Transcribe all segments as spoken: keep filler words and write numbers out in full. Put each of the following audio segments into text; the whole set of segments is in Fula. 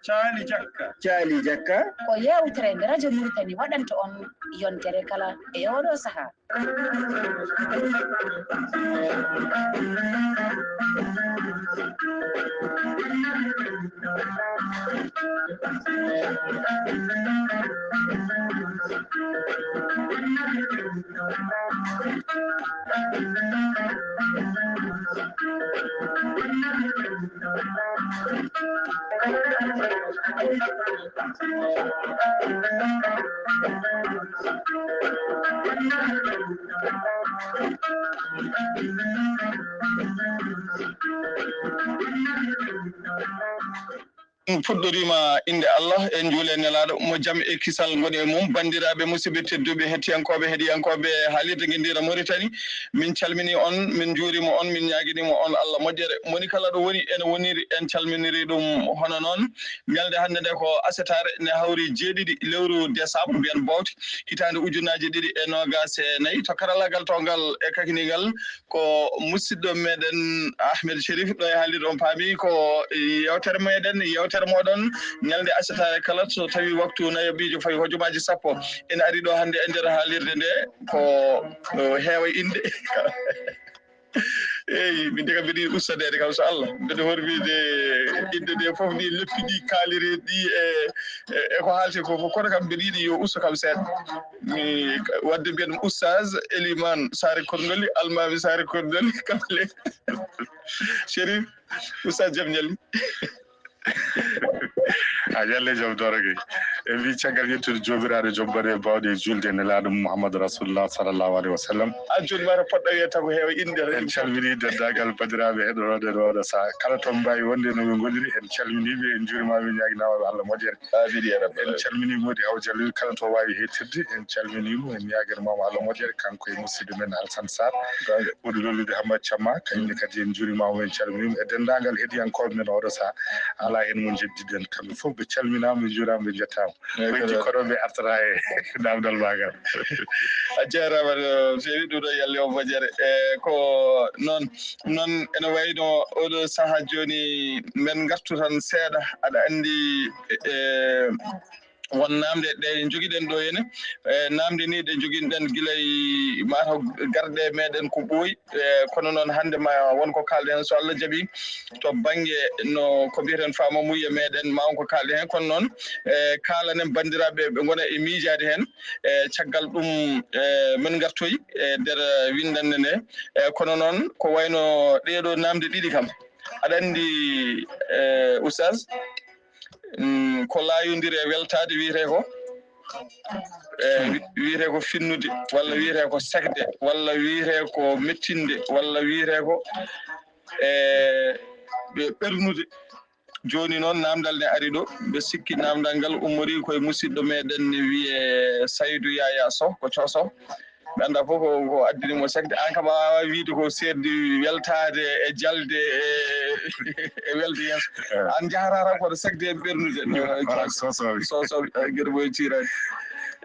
Caali Jakka. Caali Jakka. Ko yeewtere nde Radio Mauritanie waɗanta on yontere kala e oɗo saha. En puɗɗoriima innde Allah, en njuule e Nelaaɗo, mo jam e kisal ngoni e mum. Banndiraaɓe, musidɓe tedduɓe, hettiyankooɓe, heɗiyankooɓe Haalirde Ngenndira Mauritanie, min calminii on, min njuuriima on, min ñaaginiima on Allah moƴƴere. Moni kala ɗo woni, ene woniri, en calminirii ɗum. Hono noon, ñalnde hannde nde ko asetaare, ne hawri jeeɗiɗi lewru décembre, mbiyen boowte, hitaande ujunnaaje ɗiɗi e noogaas e nayi. To karallaagal toongal e kakiningal, ko musidɗo meɗen Ahmed Cherif ɗo e haalirde, on paami ko yewtere meɗen, yewtere moɗon ñalnde asetaare kala, so tawi waktu nayoɓijo fawi hojomaaji sappo. En ari ɗo hannde e nder haalirde nde ko heewa innde. Eyi, min de kam mbiɗa yiɗi ustadeede kam, so Allah, mbiɗa hormiide innde nde fof, ni leppi ɗi kaaliri ɗi e e ko haalti ko fof, kono kam mbiɗa yiɗi yo usto kam seeɗa. Mi waɗde mbiyen Oustaz Elimane Saare Korngoli, Almaami Saare Korngoli, kam le Chérif, Oustaz jam ñalli. A ñalle jom doroge. E mbi caggal yettude jomiraɗo joom baɗe bawɗe e julde e nelaɗo mum Mouhamadou Rasulullah sallallahu alaihi wa sallam. A jooni mata poɗɗa wiye taw ko heewa innde. En calmini denndaangal banndiraaɓe heɗotooɓe ɗo oɗo saha kala to mbawi wonde no ɓe ngoniri, en calminiɓe, en njurimama, en ñaginama Allah moƴƴere. Amini ya rabbal alamin. En calmini Mody Aw Jallo kala to wawi hettirde, en calmini mo, en ñaganimama Allah moƴƴere kanko e musidɗo men Alassane Sarr. Ɓuri lollude Hammad Camma, kañumne kadi en njurimama, en calminima e denndaangal heɗiyankooɓe men oɗo saha. Ala heen mo njeddiɗen, kamɓe fof ɓe calminama, ɓe njuurama, ɓe njettama. Koye jikkoɗo ɓe artata e namdal ma ngal. A jarama no fewi, ɗum ɗo yalle o moƴƴere. E ko noon, noon ene wayno oɗo saha joni men gartu tan seeɗa, aɗa andi e won namde ɗe jogiɗen ɗo henne. E namde ni ɗe joginɗen gila e mataw garɗe meɗen ko ɓooyi. E kono noon hannde ma won ko kaalɗen heen so Allah jaɓi to bannge no ko mbiyeten faamamuye meɗen ma won ko kaalɗen heen. Kono noon e kaalanen banndiraaɓe ɓe ngona e miijaade heen. E caggal ɗum e min ngartoyi e nder winndannde nde. E kono noon ko wayno ɗeeɗo namde ɗiɗi kam aɗa anndi e oustaz ko laayondiri e weltaade wiyetee ko e wiyetee ko finnude walla wiyetee ko sekde walla wiyetee ko mettinde walla wiyetee ko e ɓernude. Jooni noon naamndal ne ari ɗo, mbeɗa sikki naamndal ngal ummorii ko e musiɗɗo meɗen ne wiyee Saydu Yaya Soh, ko Coh Soh. Mi anndaa fof ko ko addani mo sekde. Aan kam a waawaa wiyde ko seerdi weltaade e jalde e e welde yeeso. Aan njahataa tan koto sekde e ɓernude. Sosoɓe. Sosoɓe, gere boye ciiraani.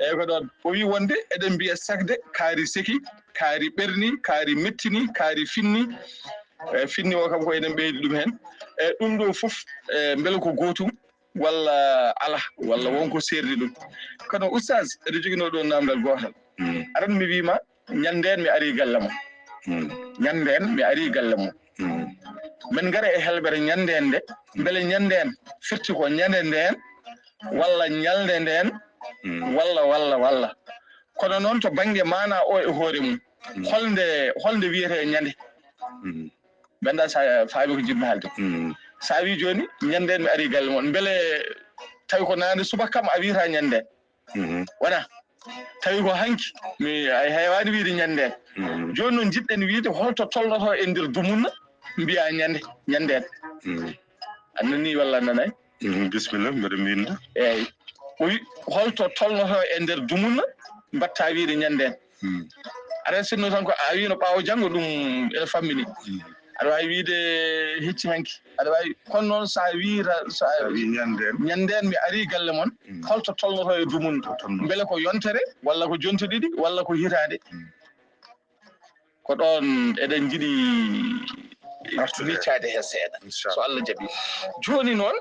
Eeyi ko ɗoon. O wii wonde eɗen mbiya sekde, kaari seki, kaari ɓerni, kaari mettini, kaari finni. E finni o kam ko enen ɓeydi ɗum heen. E ɗum ɗo fof e mbele ko gootum walla alaa walla won ko seerdi ɗum. Kono oustaz eɗo joginoo ɗo naamndal gootal. Aran mi wiima ñanndeen mi arii galle mon. Ñanndeen mi arii galle mon. Min ngara e helɓere ñanndeen nde mbele ñanndeen firti ko ñande ndeen walla ñalnde ndeen walla walla walla. Kono noon to bannge maanaa o e hoore mum holnde holnde wiyetee ñande? Mi anndaa so a faamii ko njiɗmi haalde. So a wii jooni ñande mi arii galle mon mbele tawi ko naande subaka kam a wiyataa ñande ndeen wonaa? Tawi ko hanki mi a heewaani wiyde ñande ndeen. Jooni noon njiɗɗen wiyde holto tolnotoo e nder dumunna mbiyaa ñande ñande ndeen. A nanii walla a nanaani? Bisimilla, mbeɗa miinda. Eeyi. O wi holto tolnotoo e nder dumunna mbaɗtaa wiyde ñande ndeen. Aɗa sinno tan ko a wiino ɓaawo janngo ɗum ene fammini. Aɗa waawi wiyde hecci hanki. Aɗa waawi kono noon so a wiita so a wi ñande ndeen mi arii galle mon holto tolnotoo e dumunna? Mbele ko yontere walla ko jonte ɗiɗi walla ko hitaande? Ko ɗoon eɗen njiɗi Artude. Miccaade heen seeɗa, so Allah jaɓi. Jooni noon,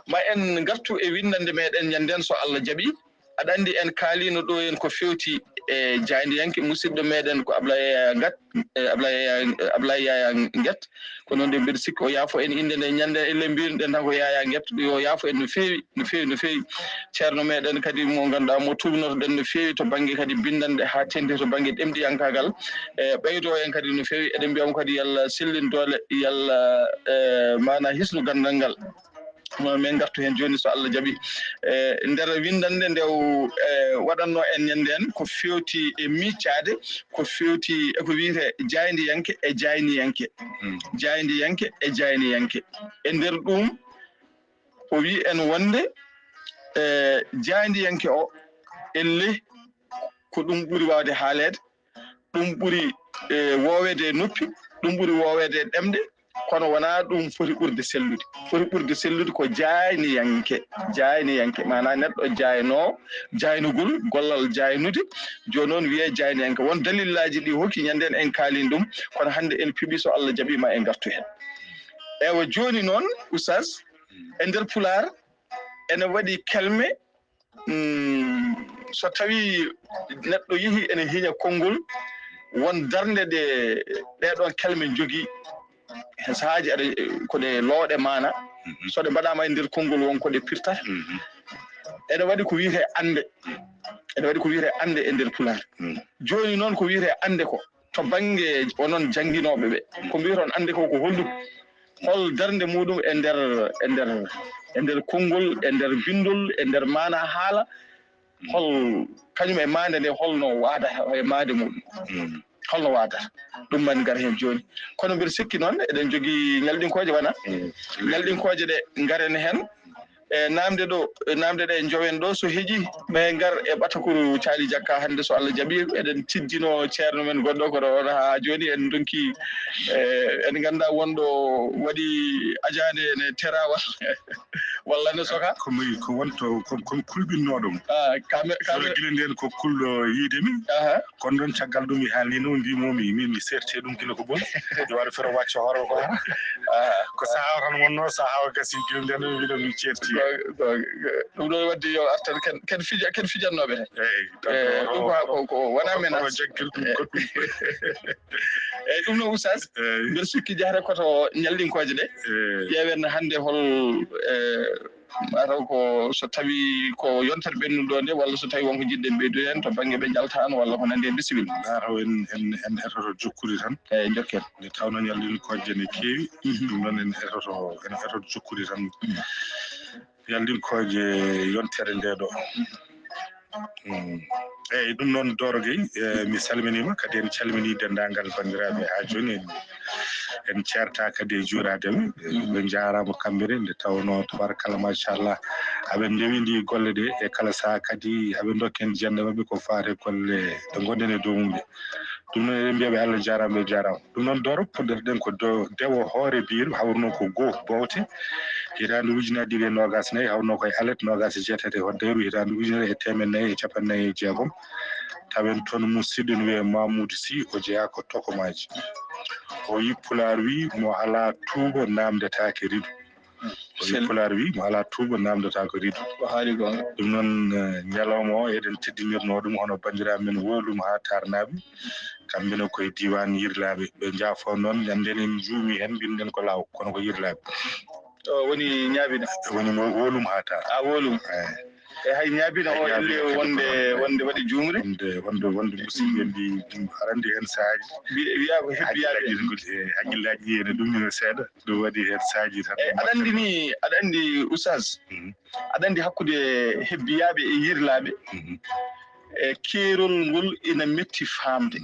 ma en ngartu e winndannde meɗen ñannden, so Allah jaɓi. Aɗa anndi en kaalino ɗo en ko fewti e jaayndiyanke musidɗo meɗen ko Ablaye Yaya Ngat, e Ablaye Yaya, Ablaye Yaya Ngat. Ko noon de mbiɗa sikki o yaafo en innde nde ñande elle mbiynoɗen tan ko Yaya Ngat, yo yaafo en no feewi, no feewi, no feewi. Ceerno meɗen kadi mo ngannduɗaa mo tuugnorɗen no feewi to bannge kadi binndanɗe haa teeŋti to bannge ɗemɗiyankaagal. E ɓeydo en kadi no feewi, eɗen mbiya mo kadi yalla sellin doole, yalla, e, maana hisnu ganndal ngal. Kono min ngartu heen jooni so Allah jaɓi. E nder winndannde nde o, e, waɗatno en ñande en ko fewti e miccaade, ko fewti e ko wiyetee jaayndiyanke e jaayniyanke. Jaayndiyanke e jaayniyanke. E nder ɗum, o wi en wonde, e, jaayndiyanke o, elle ko ɗum ɓuri waawde haaleede, ɗum ɓuri, e, wooweede e noppi, ɗum ɓuri wooweede e ɗemɗe, kono wonaa ɗum foti ɓurde sellude. Foti ɓurde sellude ko jaayniyanke, jaayniyanke, maanaa neɗɗo jaaynoowo, jaaynugol, gollal jaaynude, jooni noon wiyee jaayniyanke. Won dalillaaji ɗi hokki, ñande en en kaalin ɗum, kono hannde en piɓi, so Allah jaɓi ma en ngartu heen. Ewa, jooni noon, Oustaz, e nder Pulaar, ene waɗi kelme, mm, so tawii neɗɗo yehi ene hiña konngol, won darnde ɗe ɗee ɗoon kelme njogii, heen sahaaji aɗa, ko ɗe looɗe maana, so ɗe mbaɗaama e nder konngol won ko ɗe pirtata. Ene waɗi ko wiyetee annde, ene waɗi ko wiyetee annde e nder Pulaar. Jooni noon ko wiyetee annde ko, to bannge onon jannginooɓe ɓe, ko mbiyoton annde ko, ko honɗum? Hol darnde muɗum e nder, e nder, e nder konngol, e nder binndol, e nder maana haala? Hol kañum e maande nde, holno waada e maande muɗum? Holno waada? Ɗum ma en ngar heen jooni. Kono mbiɗa sikki noon, eɗen njogii ñalɗinkooje, wona? Ñalɗinkooje ɗe, ngaren heen. E naamde ɗo, e naamde ɗe njowen ɗo, so heƴii, ma en ngar e ɓatakuru Caali Jakka hannde, so Allah jaɓii. Eɗen tiddino ceerno men goɗɗo, kono on haa jooni en ndonki, e, en nganndaa wonɗo waɗi ajaande ene tera walla, walla ne soka. Ko mi, ko wonto, ko, ko mi kulɓinnooɗo mo. Ah, kame-, kame- Gila ndeen ko kulɗo yiide mi. Aha. Kono ɗon caggal ɗum mi haalni no mbi mo mi, mi, mi serti ɗum gila ko boni. Yo waɗa fero wacco hoore ko hara. Ah. Ko sahaa o tan wonno, sahaa o gasi gila nden mbiɗo mi certi. Donc, donc, ɗum ɗo wadde yo artan ken, ken fija, ken fijannooɓe tan. Eyi, donc, eh, ɗum ko, ko, ko wona menace. Jaggir ɗum goɗɗum. Eyi, ɗum no Oustaz, mbiɗa sikki jahre koto ñalɗinkooje ɗe. Eyi. Ƴeewen hannde hol, eh, mataw ko so tawi ko yontere ɓennude ɗo nde, walla so tawi wonko jiɗɗen ɓeydude heen to bannge ɓe njalta an, walla ko nanndi heen, bisimilla. Mataw en, en, en etoto jokkudi tan. Eyi, njokken. Nde tawno ñalɗinkooje ne keewi, ɗum noon en etoto, en etoto jokkudi tan. Ñalɗinkooje yontere nde ɗo. Mm. Eyi, ɗum noon, Doro Gueye, eh, mi salminiima, kadi en calminii denndaangal banndiraaɓe haa jooni. En, en ceertaa kadi e juuraadeɓe. Eh, ɓe njaaraama kamɓe ne, nde tawnoo, tabarakallah, machallah, aɓe ndewindii golle ɗe e kala sahaa, kadi aɓe ndokki en jannde maɓɓe ko faati e golle ɗe ngonɗen e dow mum ɗe. Ɗum noon, eɗen mbiya ɓe Allah jaaraama, ɓe jaaraama. Ɗum noon, Doro, puɗɗorɗen ko do-, dewo hoore biir, hawruno ko goo bowte, hitaande ujunere ɗiɗi e noogaas nayi, hawruno ko e alet noogaas e jeetati e hoddayru, hitaande ujunere e teemeɗɗe nayi e capanɗe nayi e jeegom. Tawen toon musidɗo no wiyee Mamoudou Sy, o jeyaa ko Tokomaaji. O yi Pulaar wi, mo alaa tuuba naamndetaake riidu. O yi Pulaar wi, mo alaa tuuba naamndetaake riidu. Ko haali goonga. Ɗum noon, eh, ñalawma o eɗen teddinirnoo ɗum hono banndiraaɓe men Wolum haa Taarnaaɓe. Kamɓe ne koye diiwaan Yirlaaɓe. Ɓe njaafoo noon, ñande en njuumii heen, mbiɗen ko Laaw, kono ko Yirlaaɓe. O woni Ñaabina? Woni mo Wolum haa Taar. A, Wolum. Eyi. E hay Ñaabina o elle wonde, wonde waɗi juumre? Wonde, wonde, wonde musidɓe mbi, mbi, aɗa anndi heen sahaaji. Mbi-, wiyaa ko hebbiyaaɓe. Hakkillaaji ɗin ko, e, hakkillaaji ɗi ene ɗum ene seeɗa. Ɗum waɗi heen sahaaji tan. Eyi, aɗa anndi ni, aɗa anndi Oustaz? Mhm. Aɗa anndi hakkunde hebbiyaaɓe e yirlaaɓe, mhm, e keerol ngol ina metti faamde.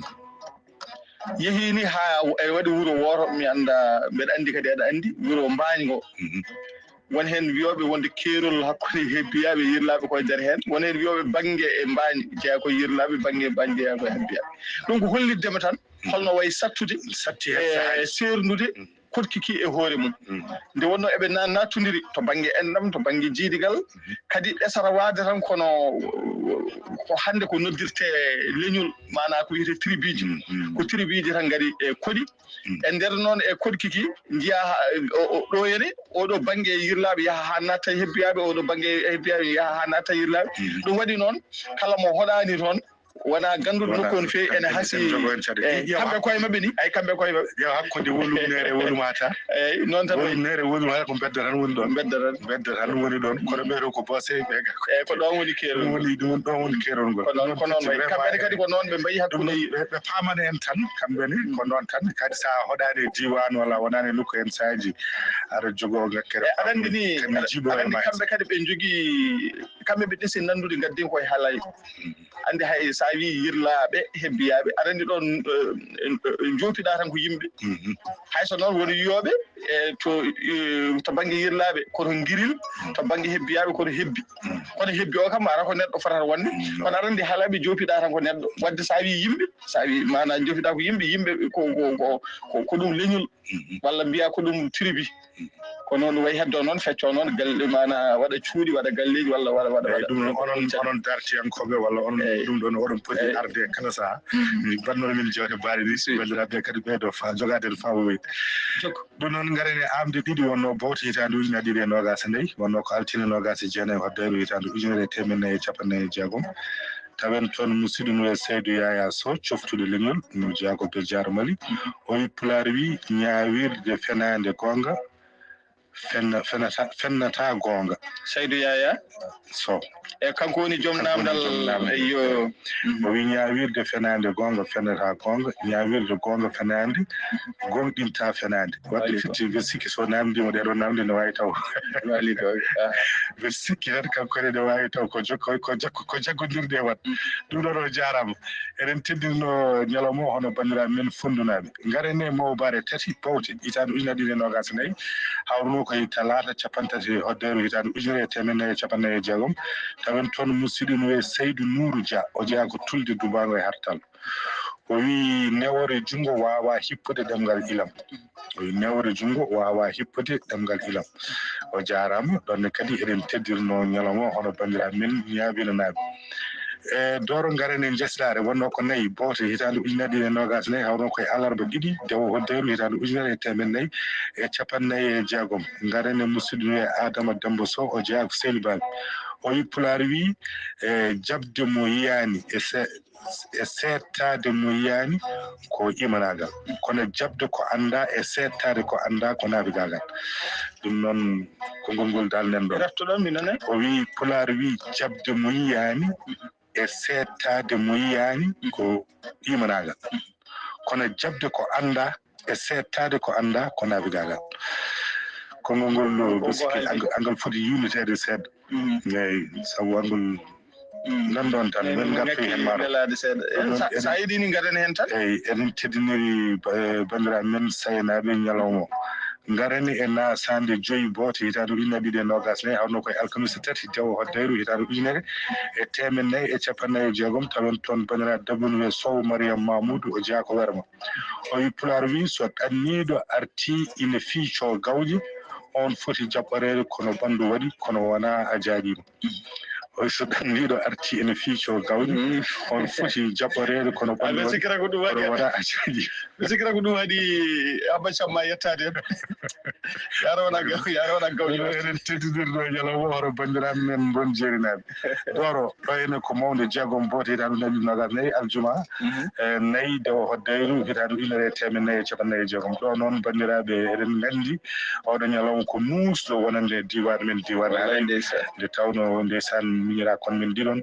Yehii ni haa e waɗi wuro wooto, mi annda, mbeɗa anndi kadi aɗa anndi wuro Mbaañ ngo. Mhm. Won heen wiyooɓe wonde keerol hakkunde hebbiyaaɓe e yirlaaɓe ko e nder heen. Won heen wiyooɓe bannge e Mbaañ jeyaa ko e yirlaaɓe, bannge e Mbaañ jeyaa ko e hebbiyaaɓe. Ɗum ko hollitde ma tan, mhm, holno wayi sattude, satti heen e sahaaji, seerndude, mhm, koɗki ki e hoore mum. Nde wonnoo eɓe na-, naatondiri to bannge enɗam, to bannge jiidigal, kadi ɗesata waade tan kono ko hannde ko noddirtee leñol, maanaa ko wiyetee tribuuji. Ko tribuuji tan ngari e koɗi. E nder noon e koɗki ki, njiyaa ha, o, o, ɗo hene, oɗo bannge yirlaaɓe yaha haa natta e hebbiyaaɓe, oɗo bannge e hebbiyaaɓe yaha haa natta e yirlaaɓe. Ɗum waɗi noon, kala mo hoɗaani toon, wonaa gannduɗo nokku on feewi, ene hasii, eyi, kamɓe koye maɓɓe ni, ay, kamɓe koye maɓɓe. Yo hakkunde wolum neere wolum hata. Eyi, noon tan wayi. Wolum neere wolum hata ko mbedda tan woni ɗoon. Mbedda tan. Mbedda tan woni ɗoon. Kono ɓeeɗo ko boose ɓe ga. Eyi, ko ɗoon woni keerol. Ɗum woni, ɗum woni, ɗoon woni keerol ngol. Ko noon, ko noon wayi. Kamɓe ne kadi ko noon ɓe mbayi hakkunde. Ɓe, ɓe paamana en tan, kamɓe ne, ko noon tan. Kadi so a hoɗaani e diiwaan walla a wonaani e nokku en saaji, aɗa jogoo ngakkere. Eyi, aɗa anndi ni, aɗa anndi kamɓe kadi ɓe njogii, kamɓe ɓe ɗesi nanndude ngaddi ko e haalay. Anndi hay so a wii yirlaaɓe, hebbiyaaɓe, aɗa anndi ɗoon, eh, eh, eh, njoopiɗaa tan ko yimɓe. Hay so noon won wiyooɓe, eh, to, eh, to bannge yirlaaɓe, koto ngiril, to bannge hebbiyaaɓe, koto hebbi. Kono hebbi o kam, ara ko neɗɗo fotata wonde. Kono aɗa anndi haala ɓe njoopiɗaa tan ko neɗɗo. Wadde so a wii yimɓe, so a wii maanaa njoopiɗaa ko yimɓe, yimɓe ko, ko, ko, ko, ko ɗum leñol. Walla mbiyaa ko ɗum tribu. Ko noon wayi heddo noon, feccoo noon, galle maanaa waɗa cuuɗi, waɗa galleeji, walla waɗa, waɗa, eyi, waɗa. Ɗum noon, onon, onon dartiyankooɓe, walla onon, eyi, ɗum ɗoon, oɗon poti, eyi, arde kala sahaa. Mbannoɗo min jewte mbaɗe ni, si, banndiraaɓe kadi ɓeeɗo fa-, jogaade en faamu wayde. Jokko. Ɗum noon, ngaren e aamde ɗiɗi, wonnoo bowte hitaande ujunere ɗiɗi e noogaas e nayi, wonnoo ko altine noogaas e jeenayi hoddayru hitaande ujunere e teemedde nayi e capanɗe nayi e jeegom. Tawen toon musidɗo no e Saydu Yaya Sow, coftuɗo leñol, no jeyaa ko Bejjaar Mali. O wi Pulaar wi, ñaawirde fenaande goonga, fenna-, fenata-, fennata goonga. Saydu Yaya Sow. E kanko woni joom naamndal. Kanko woni joom naamndal. Eyyo. O wi ñaawirde fenaande goonga fennata goonga, ñaawirde goonga fenaande gooŋɗinta fenaande. Wadde fitti mbeɗa sikki so naamndiima ɗee ɗoo naamnde ne waawi taw. Mbeɗa sikki tan kanko ne, ne waawi taw ko jok-, ko, ko jaggo-, ko jaggondirde e wat. Ɗum ɗoon o jaaraama. Eɗen teddinoo ñalawma o hono banndiraaɓe men Fondunaaɓe. Ngaren e mawbaare tati bowte hitaande ujunere ɗiɗi e noogaas e nayi, hawruno ko e talaata cappanɗe tati hoddayru hitaande ujunere e teemedde nayi e capanɗe nayi e jeegom. Tawen toon musidɗo no e Saydu Nuuru Dia, o jeyaa ko Tulde Dubaango e Hartal. O wi newore junngo waawaa hippude ɗemngal ilam. O wi newre junngo waawaa hippude ɗemngal ilam. O jaaraama. Ɗoon ne kadi eɗen teddirnoo ñalawma o hono banndiraaɓe men Ñaabinanaaɓe. E Dooro ngaren e Njeslaare, wonnoo ko nayi bowte hitaande ujunere ɗiɗi e noogaas e nayi, hawruno ko e alarba ɗiɗi dewo hoddayru hitaande ujunere e teemedde nayi e capanɗe nayi e jeegom. Ngaren e musidɗo no e Adama Demba Sow, o jeyaa ko Seli Baabi. O wi Pulaar wi, e jaɓde mo yiyaani e se-, e seettaade mo yiyaani ko imanaagal. Kono jaɓde ko anndaa e seettaade ko anndaa ko naafigaagal. Ɗum noon, konngol ngol daalnen ɗo. Reftoɗon mi nane. O wi, Pulaar wi, jaɓde mo yiyaani e seettaade mo yiyaani ko imanaagal. Kono jaɓde ko anndaa e seettaade ko anndaa ko naafigaagal. Konngol ngol, ko, ko bisikki, angal, angal foti yuurniteede seeɗa. Eyi, sabu angal nanndon tan, eyi, min ngartoyi heen maaro. Nelaade seeɗa. Eyi, sa, sa yiɗi ni ngaɗen heen tan. Eyi, eɗen teddiniri, eh, banndiraaɓe men Saynaaɓe ñalawma o. Ngarani e nasaande joyi bowte hitaande ujunere ɗiɗi e noogaas e nayi, hawno ko e alkamisa tati dewo hoddayru hitaande ujunere e teemedde nayi e capanɗe nayi e jeegom, tawen toon banndiraaɗo Dabunwe Sow Mariam Mamoudou, o jeyaa ko Werma. O wi Pulaar wi, so ɗanniiɗo artii ina fiicoo gawƴe, on foti jaɓɓoreede kono ɓanndu waɗi, kono wonaa a jaaɓiima. O wi so ɗanniiɗo artii ina fiicoo gawƴe, on foti jaɓɓoreede kono ɓanndu waɗi, kono wonaa a jaaɓiima. Mi sikira ko ɗum waɗi Abba Camma yettaade en. Yaaro wona gaw, yaaro wona gaw. Eɗen teddindirɗo ñalawma o hono banndiraaɓe men Mbon Jeerinaaɓe. Ɗoro, ɗo ene ko mawnde jeegom bowte hitaande ujunere ɗiɗi noogaas e nayi, aljuma, e, nayi dewo hoddayru hitaande ujunere e teemedde nayi e capanɗe nayi e jeegom. Ɗo noon, banndiraaɓe, eɗen nganndi oɗo ñalawma ko muusɗo wonande diiwaan men, diiwaan Harare. Nde tawnoo, ndeysaan, miñiraaɓe men ɗiɗon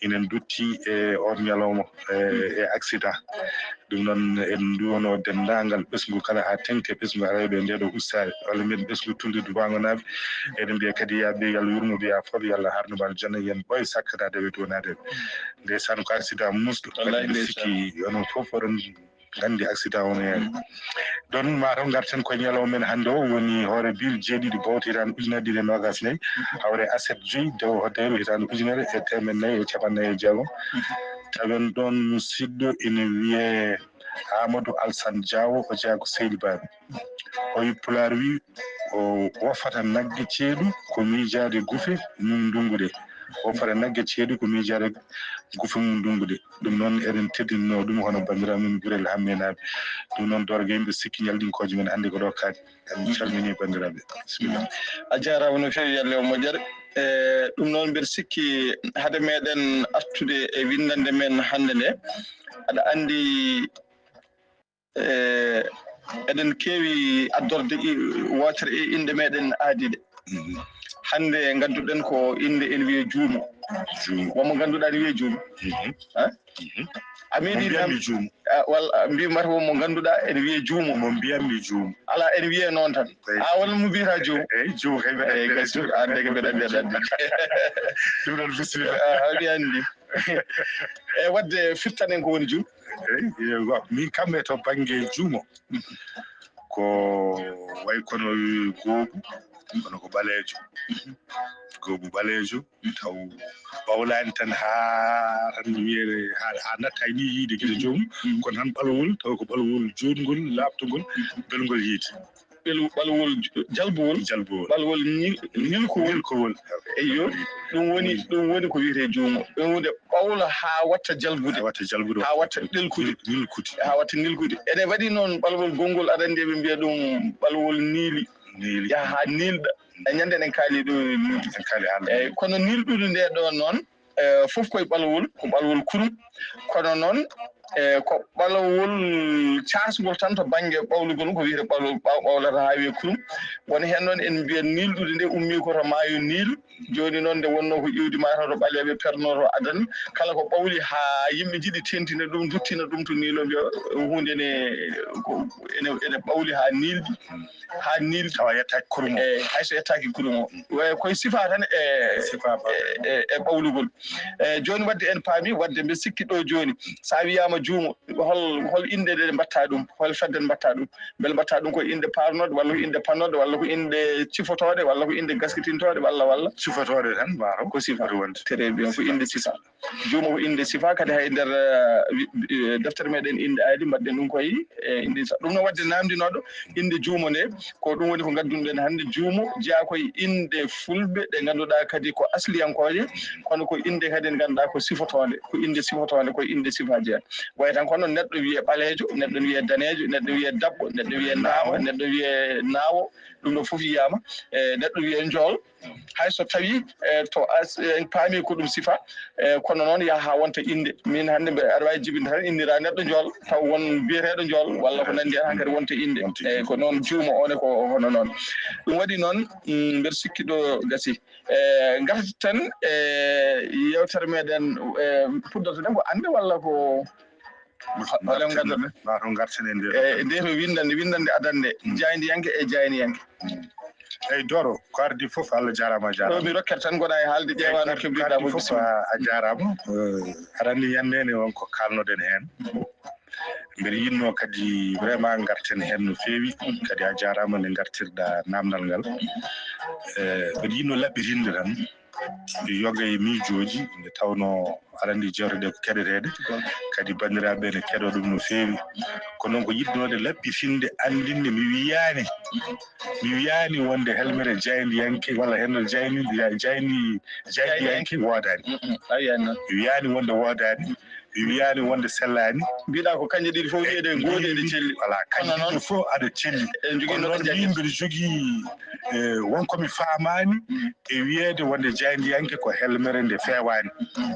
ina ndutti e oon ñalawma, e, e accident. Ɗum noon, en nduwanoo denndaangal ɓesngu kala haa teŋti e ɓesngu Harayɓe e ndee ɗoo ustaare, walla mbiyen ɓesngu Tulde Dubaango naaɓe. Eɗen mbiya kadi, yaa ɓe, yo Allah yurmo ɓe, yaa foof, yo Allah harnu ɓe aljanna, yen ɓooy sakkanaade ɓe, duwanaade ɓe. Ndeysaan, ko accident muusɗo. Wallaahi, ndeysaan. Mbiɗa sikki onon fof oɗon nganndi accident o no yaari. Ɗoon, maa taw ngarten koye ñalawma men hannde o, woni hoore biil jeeɗiɗi bowte hitaande ujunere ɗiɗi e noogaas e nayi, hawre aset joyi dewo hoddayru hitaande ujunere e teemedde nayi e capanɗe nayi e jeegom. Tawen ɗoon musidɗo ina wiyee Amadou Alsan Diawo, o jeyaa ko Seydi Baami. O wi Pulaar wi, o wofata nagge ceeɗu ko miijaade gufe mum ndungu ɗe. Wofata nagge ceeɗu ko miijaade gufe mum ndungu ɗe. Ɗum noon eɗen teddinoo ɗum hono banndiraaɓe men Gurel Hamminaaɓe. Ɗum noon Dooro Gey, mbiɗo sikki ñalɗinkooje men hannde ko ɗo kaaɗi. En calminii banndiraaɓe. Bisimilla. A jaaraama no feewi, Yalla o moƴƴere. E, ɗum noon mbiɗo sikki hade meɗen artude e winndannde men hannde nde, aɗa anndi, e, eɗen keewi addorde i-, wootere e inɗe meɗen aadiiɗe. Mhm. Hannde ngadduɗen ko innde ene wiyee Juumo. Juumo. Won mo ngannduɗaa ene wiyee Juumo? Mhm. Ha? Mhm. A meeɗi Mo mbiyatmi nam-, Juumo. A, walla, a, mbiimi mata won mo ngannduɗaa ene wiyee Juumo. Mo mbiyatmi Juumo. Alaa, ene wiyee noon tan. Eey. A, walla mo mbiyata Juumo? Eey, Juumo kay mbiɗa Eey, anndi. Gasi, an de ko mbiɗa anndi, aɗa anndi. Ɗum noon, bisimilla. A, a, mi anndi. E, waɗde firtanen ko woni Juumo. Eey, eey, wa-, min kam e to bannge Juumo. Ko wayi kono goobu, kono ko ɓaleejo. Goobu ɓaleejo, taw ɓawlaani tan haa tan wiyere, haa, haa natta e ni yiide gite joomum. Mhm. Kono tan ɓalwol, taw ko ɓalwol jooɗngol, laaɓtungol, belngol yiide. Ɓelu-, ɓalwol j-, jalbuwol. Jalbuwol. Ɓalwol nil-, nilkuwol. Nilkuwol. Eyyo, ɗum woni, ɗum woni ko wiyetee juumo. Ɗum woni ɓawlo haa watta jalbude. Haa watta jalbude. Haa watta ɗelkude. Nil-, nilkude. Haa watta nilkude. Ene waɗi noon ɓalwol gonngol, aɗa anndi eɓe mbiya ɗum ɓalwol niili. Niili. Yaha haa niilɗa. E ñande eɗen kaali ɗum. En kaali hannde. Eey, kono niilɗude nde ɗo noon, e, fof koye ɓalwol, ko ɓalwol kurum. Kono noon, e, ko ɓalwol caasngol tan to bannge ɓawlugol, ko wiyetee ɓalwol ɓaw-, ɓawlata haa wiya kurum. Woni heen noon en mbiyat niilɗude nde ummii ko to maayo Niil. Jooni noon nde wonnoo ko iwdi maa taw to ɓaleeɓe pernoo to adan. Kala ko ɓawli haa yimɓe njiɗi teeŋtina ɗum, nduttina ɗum to Niil o mbiya huunde ne ko ene, ene ɓawli haa niilɗi. Haa niil tawa yettaaki kurum o. E, hay so yettaaki kurum o. Wa-, koye sifa tan e, sifa ba- e, e, e ɓawlugol. E, jooni waɗde en paami, waɗde mbe sikki ɗo jooni, so a wiyaama juumo, hol, hol innde nde mbaɗta ɗum, hol fedde mbaɗta ɗum? Mbele mbaɗta ɗum ko innde paarnooɗe, walla ko innde pannooɗe, walla ko innde cifotooɗe, walla ko innde gaskitintooɗe, walla, walla? Cifotooɗe tan, mbaaro. Ko sifa. Foti wonde. Très bien, ko innde sifa. Juumo ko innde sifa, kadi hay nder, eh, wi-, wi-, eh, deftere meɗen innde aadi, mbaɗɗen ɗum koye, eh, innde sifa. Ɗum noon waɗde naamndinooɗo innde juumo nde, ko ɗum woni ko ngaddunɗen hannde. Juumo jeyaa koye innde fulɓe ɗe ngannduɗaa kadi ko asliyankooje, kono ko innde kadi nde ngannduɗaa ko sifotoonde, ko innde sifotoonde, ko innde sifa jeyaa. Wayi tan kono neɗɗo wiyee ɓaleejo, neɗɗo wiyee daneejo, neɗɗo wiyee dabbo, neɗɗo wiyee naama, neɗɗo wiyee naawo, ɗum ɗo fof yiyaama. E, neɗɗo wiyee njool, hay so tawii, e, to as-, en paami ko ɗum sifa, e, kono noon yaha haa wonta innde. Min hannde mbe-, aɗa waawi jibinde tan inndiraa neɗɗo njool, taw won biyeteeɗo njool, walla ko nanndi heen hankadi wonta innde. Wonta innde. Eey, ko noon juumo o ne ko hono noon. Ɗum waɗi noon, mm, mbeɗa sikki ɗo gasi. E, ngarten e yeewtere meɗen, e, puɗɗorto ɗen ko annde walla ko Holem ngadduɗen? Maa to ngarten e nder. E, e nde to winndannde, winndannde adannde, mm, jaayndiyanke e jaayniyanke. Mm. Eey, Dooro, ko ardi fof, Allah jaaraama, a jaaraama. Ɗo mi rokkete tan, mboɗa e haalde, ƴeewa no keblirɗa fof, fof, bisimilla. A, a jaaraama. Eh, aɗa anndi ñannde nde won ko kaalnoɗen heen. Mbeɗa yiɗnoo kadi vraiment ngarten heen no feewi. Mm. Kadi a jaaraama nde ngartirɗa naamndal ngal. Eh, mbeɗa yiɗnoo laɓɓitinde tan. Yoga e miijooji, nde tawnoo aɗa anndi jeewte ɗe ko keɗeteeɗe, kadi banndiraaɓe ɓe ne keɗoo ɗum no feewi. Kono noon ko yiɗnoode laɓɓitinde, anndinde, mi wiyaani, mi wiyaani wonde helmere jaayndiyanke walla helmere jaayni-, jaayni-, jaayndiyanke woodaani. Mm, mm, a wiyaani noon. Mi wiyaani wonde woodaani, mi wiyaani wonde sellaani. Mbiɗa ko kañƴe ɗiɗi fof wiyeede goodeeɗe celli. Voilà, kañƴe ɗiɗi fof aɗa celli. Eɗen njogii kono no noon min mbiɗa jogii, eh, won ko mi faamaani, mm, e wiyeede wonde jaayndiyanke ko helmere nde feewaani. Mm.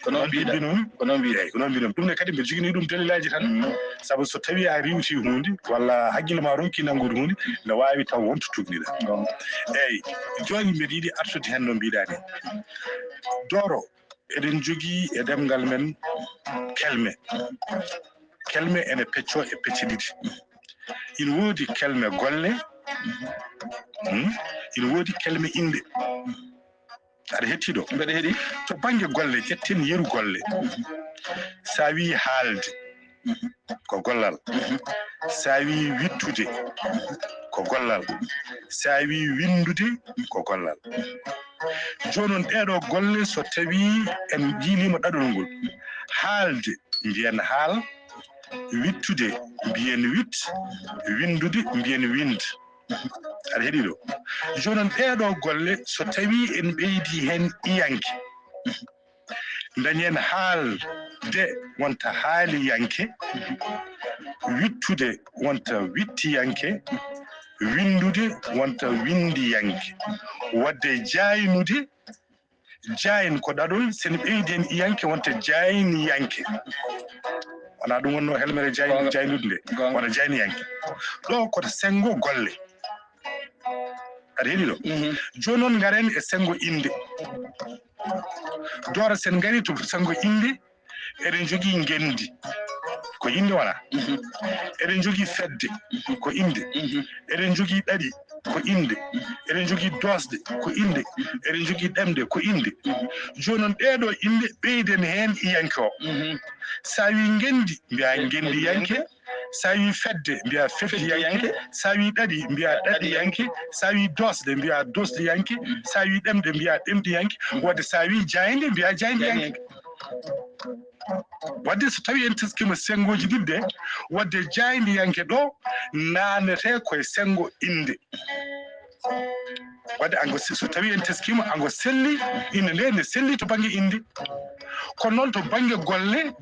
Ko noon mbiɗa. Ko noon mbiɗa. Eey, ko noon mbiɗa. Ɗum ne kadi mbiɗa jogini ɗum dalilaaji tan. Mm. Sabu so tawii a riiwtii huunde, walla hakkille ma ronkii nanngude huunde, ne waawi taw won to tuugniɗaa. Mm. Eey, jooni mbiɗa yiɗi artude heen no mbiɗaa ni. Dooro, eɗen njogii e ɗemngal men kelme. Kelme ene peccoo e pecce ɗiɗi. Ina woodi kelme golle, hmm? Ina woodi kelme innde. Aɗa heɗii ɗo? Mbeɗa heɗii. To bannge golle, ƴetten yeru golle. So a wii haalde, ko gollal. So a wii wiɗtude, ko gollal. So a wii winndude, ko gollal. Jooni noon, ɗee ɗoo golle, so tawii en jiiliima ɗaɗol ngol, haalde, mbiyen haal, Wittude, mbiyen wit. Winndude, mbiyen wind. Aɗa heɗii ɗo? Jooni noon, ɗee ɗoo golle, so tawii en ɓeydii heen iyanke, ndañen haalde wonta haaliyanke, wittude wonta wittiyanke, winndude wonta winndiyanke. Waɗde jaaynude, jaayn ko ɗaɗol, so en ɓeydii heen iyanke wonta jaayniyanke. Wonaa ɗum wonnoo helmere jaay-, Goonga. Jaaynude nde, Goonga. Wona jaayniyanke. Ɗo ko senngo golle. Aɗa heɗii ɗo? Mhm. Jooni noon, ngaren e senngo innde. Doora, so en ngarii to senngo innde, eɗen njogii ngenndi, ko innde wonaa? Mhm. Eɗen njogii fedde, ko innde. Mhm. Eɗen njogii ɗaɗi, ko innde. Eɗen njogii doosɗe, ko innde. Eɗen njogii ɗemɗe, ko innde. Mhm. Jooni noon, ɗee ɗoo innde, ɓeyden heen iyanke o. Mhm. So a wii ngenndi, mbiyaa ngenndiyanke. So a wii fedde, mbiyaa feddiyanke. Feddiyanke. So a wii ɗaɗi, mbiyaa ɗaɗiyanke. So a wii doosɗe, mbiyaa doosɗiyanke. Mm. So a wii ɗemɗe, mbiyaa ɗemɗiyanke. Mm. Waɗde so a wii jaaynde, mbiyaa jaayndiyanke. Jaayndiyanke. Waɗde so tawii en teskiima senngooji ɗiɗi ɗe, waɗde jaayndiyanke ɗo naatnetee ko e senngo innde. Waɗde ango se-, so tawii en teskiima, ango selli, innde nde ne selli to bannge innde. Kono noon to bannge golle,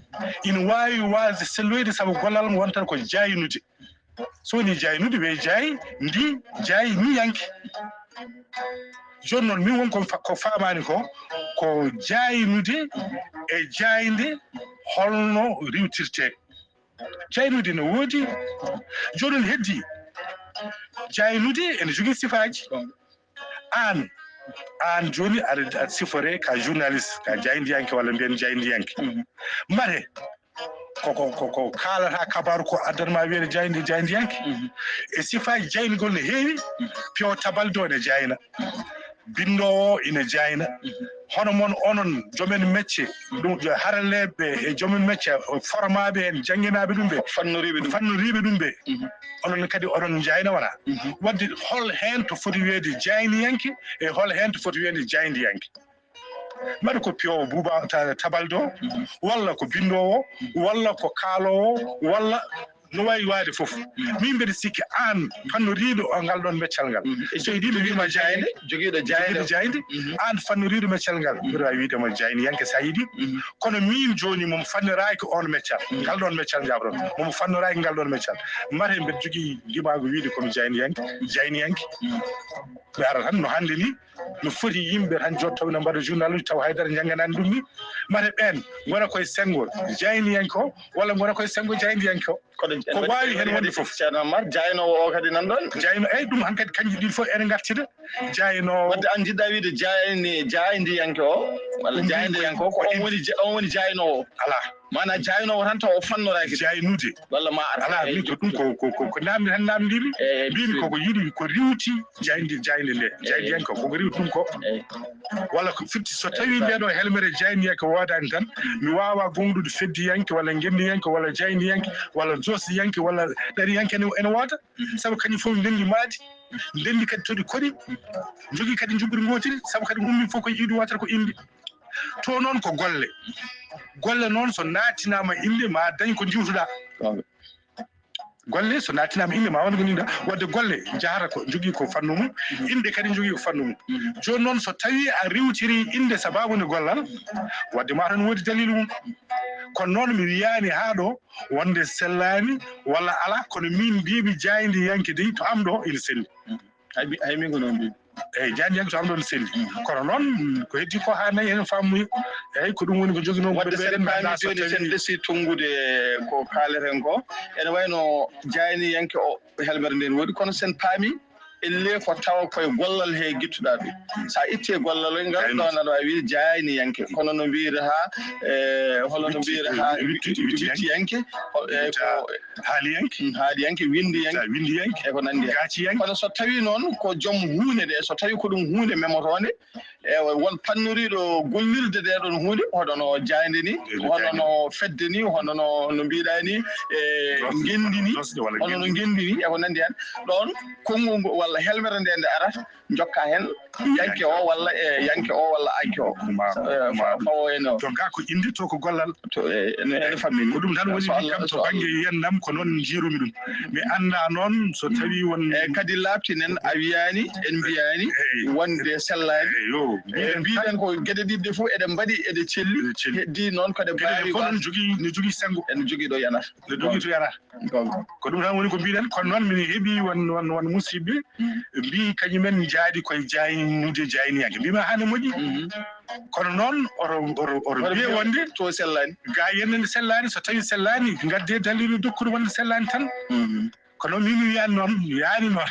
ina waawi waasde selloyde sabu gollal ngo wonta ko jaaynude. So wonii jaaynude, wiyee jaayndi, jaayniyanke. Jooni noon, min won ko fa-, ko faamaani ko, ko jaaynude e jaaynde holno riiwtirtee. Jaaynude no woodi. Jooni noon, heddii jaaynude ene jogii sifaaji. Aan, aan jooni aɗa, aɗa siforee ka journaliste, ka jaayndiyanke walla mbiyen jaayndiyanke. Mhm. Mate, ko, ko, ko, ko kaalata kabaaru ko addan ma wiyde jaayndi-, jaayndiyanke? Mhm. E sifaaji jaaynugol ne heewi, mhm, piyo tabaldo ene jaayna. Binndoowo ina jaayna. Mhm. Hono mon onon, jomen mecce, ɗum, haralleeɓe e jomen mecce, formaaɓe en, jannginaaɓe ɗum ɓe. Fannoriiɓe ɗum. Fannoriiɓe ɗum ɓe. Mhm. Onon kadi oɗon njaayna wonaa? Mhm. Waɗde hol heen to foti wiyeede jaayniyanke e hol heen to foti wiyeede jaayndiyanke? Mbaɗa ko piyoowo buuba ta-, tabaldo, mhm, walla ko binndoowo, mhm, walla ko kaaloowo, walla no waawi waade fof. Mhm. Min mbeɗa sikki aan fannoriiɗo o ngal ɗoon meccal ngal. Mhm. E so jogi-, iɗi mi jogiiɗo wiima jaayde, jaayde, jogiiɗo jaayde. Jogiiɗo jaayde, mhm, aan fannoriiɗo meccal ngal, mhm, mbiɗa waawi wiide mo jaayniyanke so a yiɗi. Mhm. Kono miin jooni mo mi fannoraaki oon meccal, mhm, ngal ɗoon meccal njaabron, mo mi fannoraaki ngal ɗoon meccal. Mate mbeɗa jogii ndimaagu wiide ko mi jaayniyanke, mhm, jaayniyanke. Mhm. Mi ara tan no hannde ni, no foti yimɓe tan jottooɓe no mbaɗa journaluuji taw haydara njannganaani ɗum ni. Mate ɓeen ngona koye senngo jaayniyanke o walla ngona koye senngo jaayniyanke o. Kono ko waawi heen wonde fof. Ceerno Amar, jaaynoowo o kadi nan ɗoon. Jaayno, eyi, ɗum hankadi kanji ɗin fof ene ngartida. Jaaynoowo. Wadde aan njiɗɗa wiide jaayni-, jaayndiyanke o, walla ɗum jaayniyanke o, ko ko on woni ja-, on woni jaaynoowo. Alaa. Maanaa jaaynoowo tan taw o fannoraaki. Jaaynude. Walla ma ar-, alaa, eyi, min ko ɗum ko, ko, ko, ko naamndi tan naamndiimi. Eyi, eyi, mbimi koko yiɗi, ko riiwti jaaynde, jaaynde nde. Eyi. Jaayndi hen ko, koko riiwti ɗum ko. Eyi. Walla ko firti so tawi nde ɗo helmere jaayndiyanke woodaani tan, mi waawa goongɗude feddiyanke walla ngenndiyanke walla jaayndiyanke walla joosdiyanke walla ɗariyanke ene, ene wooda. Mhm. Sabu kañum fof ndenndi maadi, ndenndi kadi toɗi koɗi, njogii kadi njuɓɓudi ngootiri, sabu kadi ummi fof ko iidu wootere ko innde. To noon ko golle. Golle noon so naatinaama innde ma dañ ko njiwtuɗaa. Golle so naatinaama innde ma won ko ninda. Wadde golle njahata ko njogii ko fannu mum, inɗe kadi njogii ko fannu mum. Mhm. Jooni noon so tawii a riiwtirii innde sabaabu nde gollal, wadde ma tan woodi daliilu mum. Kono noon mi wiyaani haa ɗo wonde sellaani walla alaa, kono miin mbiimi jaayndiyanke dey to am ɗo ina selli. Mhm. Hay mi-, hay min ko noon mbiimi. Eyi, jaayndiyanke to am ɗo ina selli. Mhm. Kono noon ko heddi ko haa nayi heen faamuya. Eyi, ko ɗum woni ko joginoo. Wadde so en paami jooni, so en ɗesii tunngude ko kaaleten ko, ene wayno jaayndiyanke o helmere nde ene woodi, kono so en paami elle ko tawa koye gollal he gittuɗaa ɗum. So a ittii e gollal ngal, ɗoon aɗa waawi wiide jaayndiyanke. Kono no mbiyata, e, hono no mbiyata, wittiyanke. Wittiyanke, ho-, e, ko haaliyanke. Mm, haaliyanke, winndiyanke. Winndiyanke. E ko nanndi heen. Gaaciyanke. Kono so tawii noon ko joom huunde nde, so tawii ko ɗum huunde memotoonde, e won fannoriiɗo gollirde nde ɗoon huunde, hono no jaaynde ni, hono no fedde ni, hono no, no mbiɗa ni, e ngenndi ni, hono no ngenndi ni, e ko nanndi heen. Ɗoon, konngol ngol Walla helmere nde nde arata, jokka heen yanke o walla e yanke o walla anke o. Fawo en o. To ga ko inde, to ko gollal. To ene fammini. Ko ɗum tan woni kam to bannge yiyannam ko noon njiirumi ɗum. Mi annda noon so tawi won. E kadi laaɓtinen a wiyaani, en mbiyaani wonde sellaani. E mbiɗen ko geɗe ɗiɗɗe fof eɗe mbaɗi, eɗe celli. Heddi noon ko ɗe mbaawi. Fof noon jogii, ne jogii senngo. Ene jogii ɗo yanata. Ne jogii to yanata. Ko ɗum tan woni ko mbiɗen, kono noon min heɓi won, won, won musidɓe mbi kañumen njaaɗi koye jaynude jayniyanke. Mbima hande moƴƴi. Kono noon oto, oto, oto mbiye wonde to sellaani. Ga yenne nde sellaani, so tawi sellaani, gadde dalilu dokkuɗo wonde sellaani tan. Kono min mi wiyani noon, mi wiyani noon.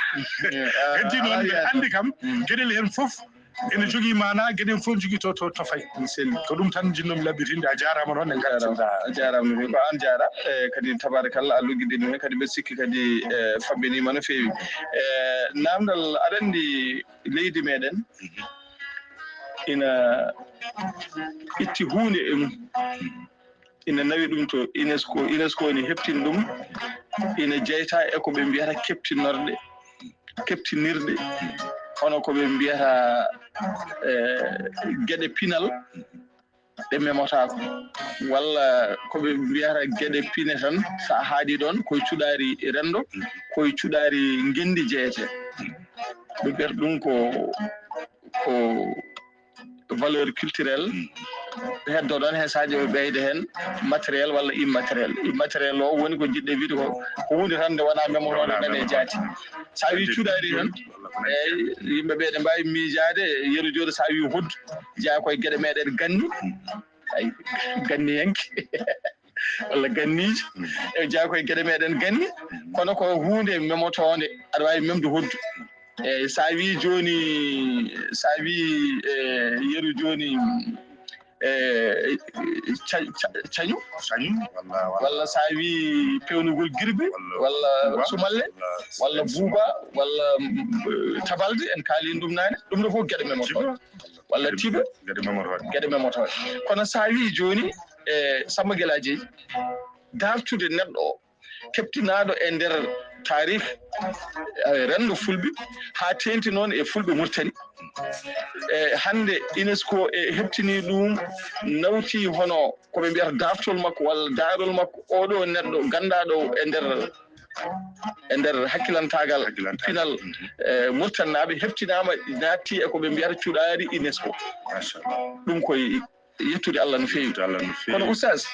Heddi noon ɓe andi kam, geɗel hen fof ene jogii maanaa, geɗe fof jogii to, to, to fayi. Selli. Ko ɗum tan jinnoomi laɓɓitinde. A jaaraama noon e ngartirɗaa. A jaaraama noon. Ko aan jaara. E kadi tabarakallah a luggiɗini heen kadi mbeɗa sikki kadi e fabbiniima no feewi. E naamndal aɗa anndi leydi meɗen ina itti huunde e mum. Ina nawi ɗum to UNESCO. UNESCO ina heɓtini ɗum, ina jeyta e ko ɓe mbiyata keɓtinorɗe, keɓtinirɗe, hono ko ɓe mbiyata e geɗe pinal ɗe memotaako, walla ko ɓe mbiyata geɗe pine tan. So a haaɗi ɗoon, koye cuɗaari renndo, koye cuɗaari ngenndi jeyete. Ɓe mbiyata ɗum ko, ko valeur culturelle. Heddo ɗoon he sahaji ɓe ɓeyda heen matériel walla immatériel. Immatériel o woni ko jiɗɗe wiide ko, ko huunde tan nde wonaa memotoonde nane e jaati. So a wii cuɗaari tan, eeyi, yimɓe ɓe ɗe mbaawi miijaade, yeru jooɗo so a wii hoddu, jeyaa koye geɗe meɗen ganni. Ay, ganniyanke. Walla ganniiji. E jeyaa koye geɗe meɗen ganni. Kono ko huunde memotoonde, aɗa waawi memde hoddu. Eeyi, so a wii jooni, so a wii, e, yeru jooni, e, ca-, ca-, cañu. Cañu, walla, walla. Walla so a wii peewnugol girbi, walla, walla buuba, sumalle, walla, walla buuba, walla, mm, tabalde, en kaaliino ɗum naane. Ɗum ɗo fof geɗe memotoonde. Tiba. Walla tiba. Geɗe memotoonde. Geɗe memotoonde. Kono so a wii jooni, e, Samba Gelaajo Jeeji, dartude neɗɗo o, keɓtinaaɗo e nder taarih, eh, renndo Fulɓe, haa teeŋti noon e Fulɓe Muritani. E hannde UNESCO e heɓtini ɗum, nawti hono ko ɓe mbiyata daartol makko walla daarol makko, oɗo neɗɗo ganndaɗo e nder, e nder hakkilantaagal pinal, eh, Muritaninaaɓe, heɓtinaama, naatti e ko ɓe mbiyata cuɗaari UNESCO. Ɗum koye yettude Allah no feewi. Yettude Allah no feewi. Kono Oustaz,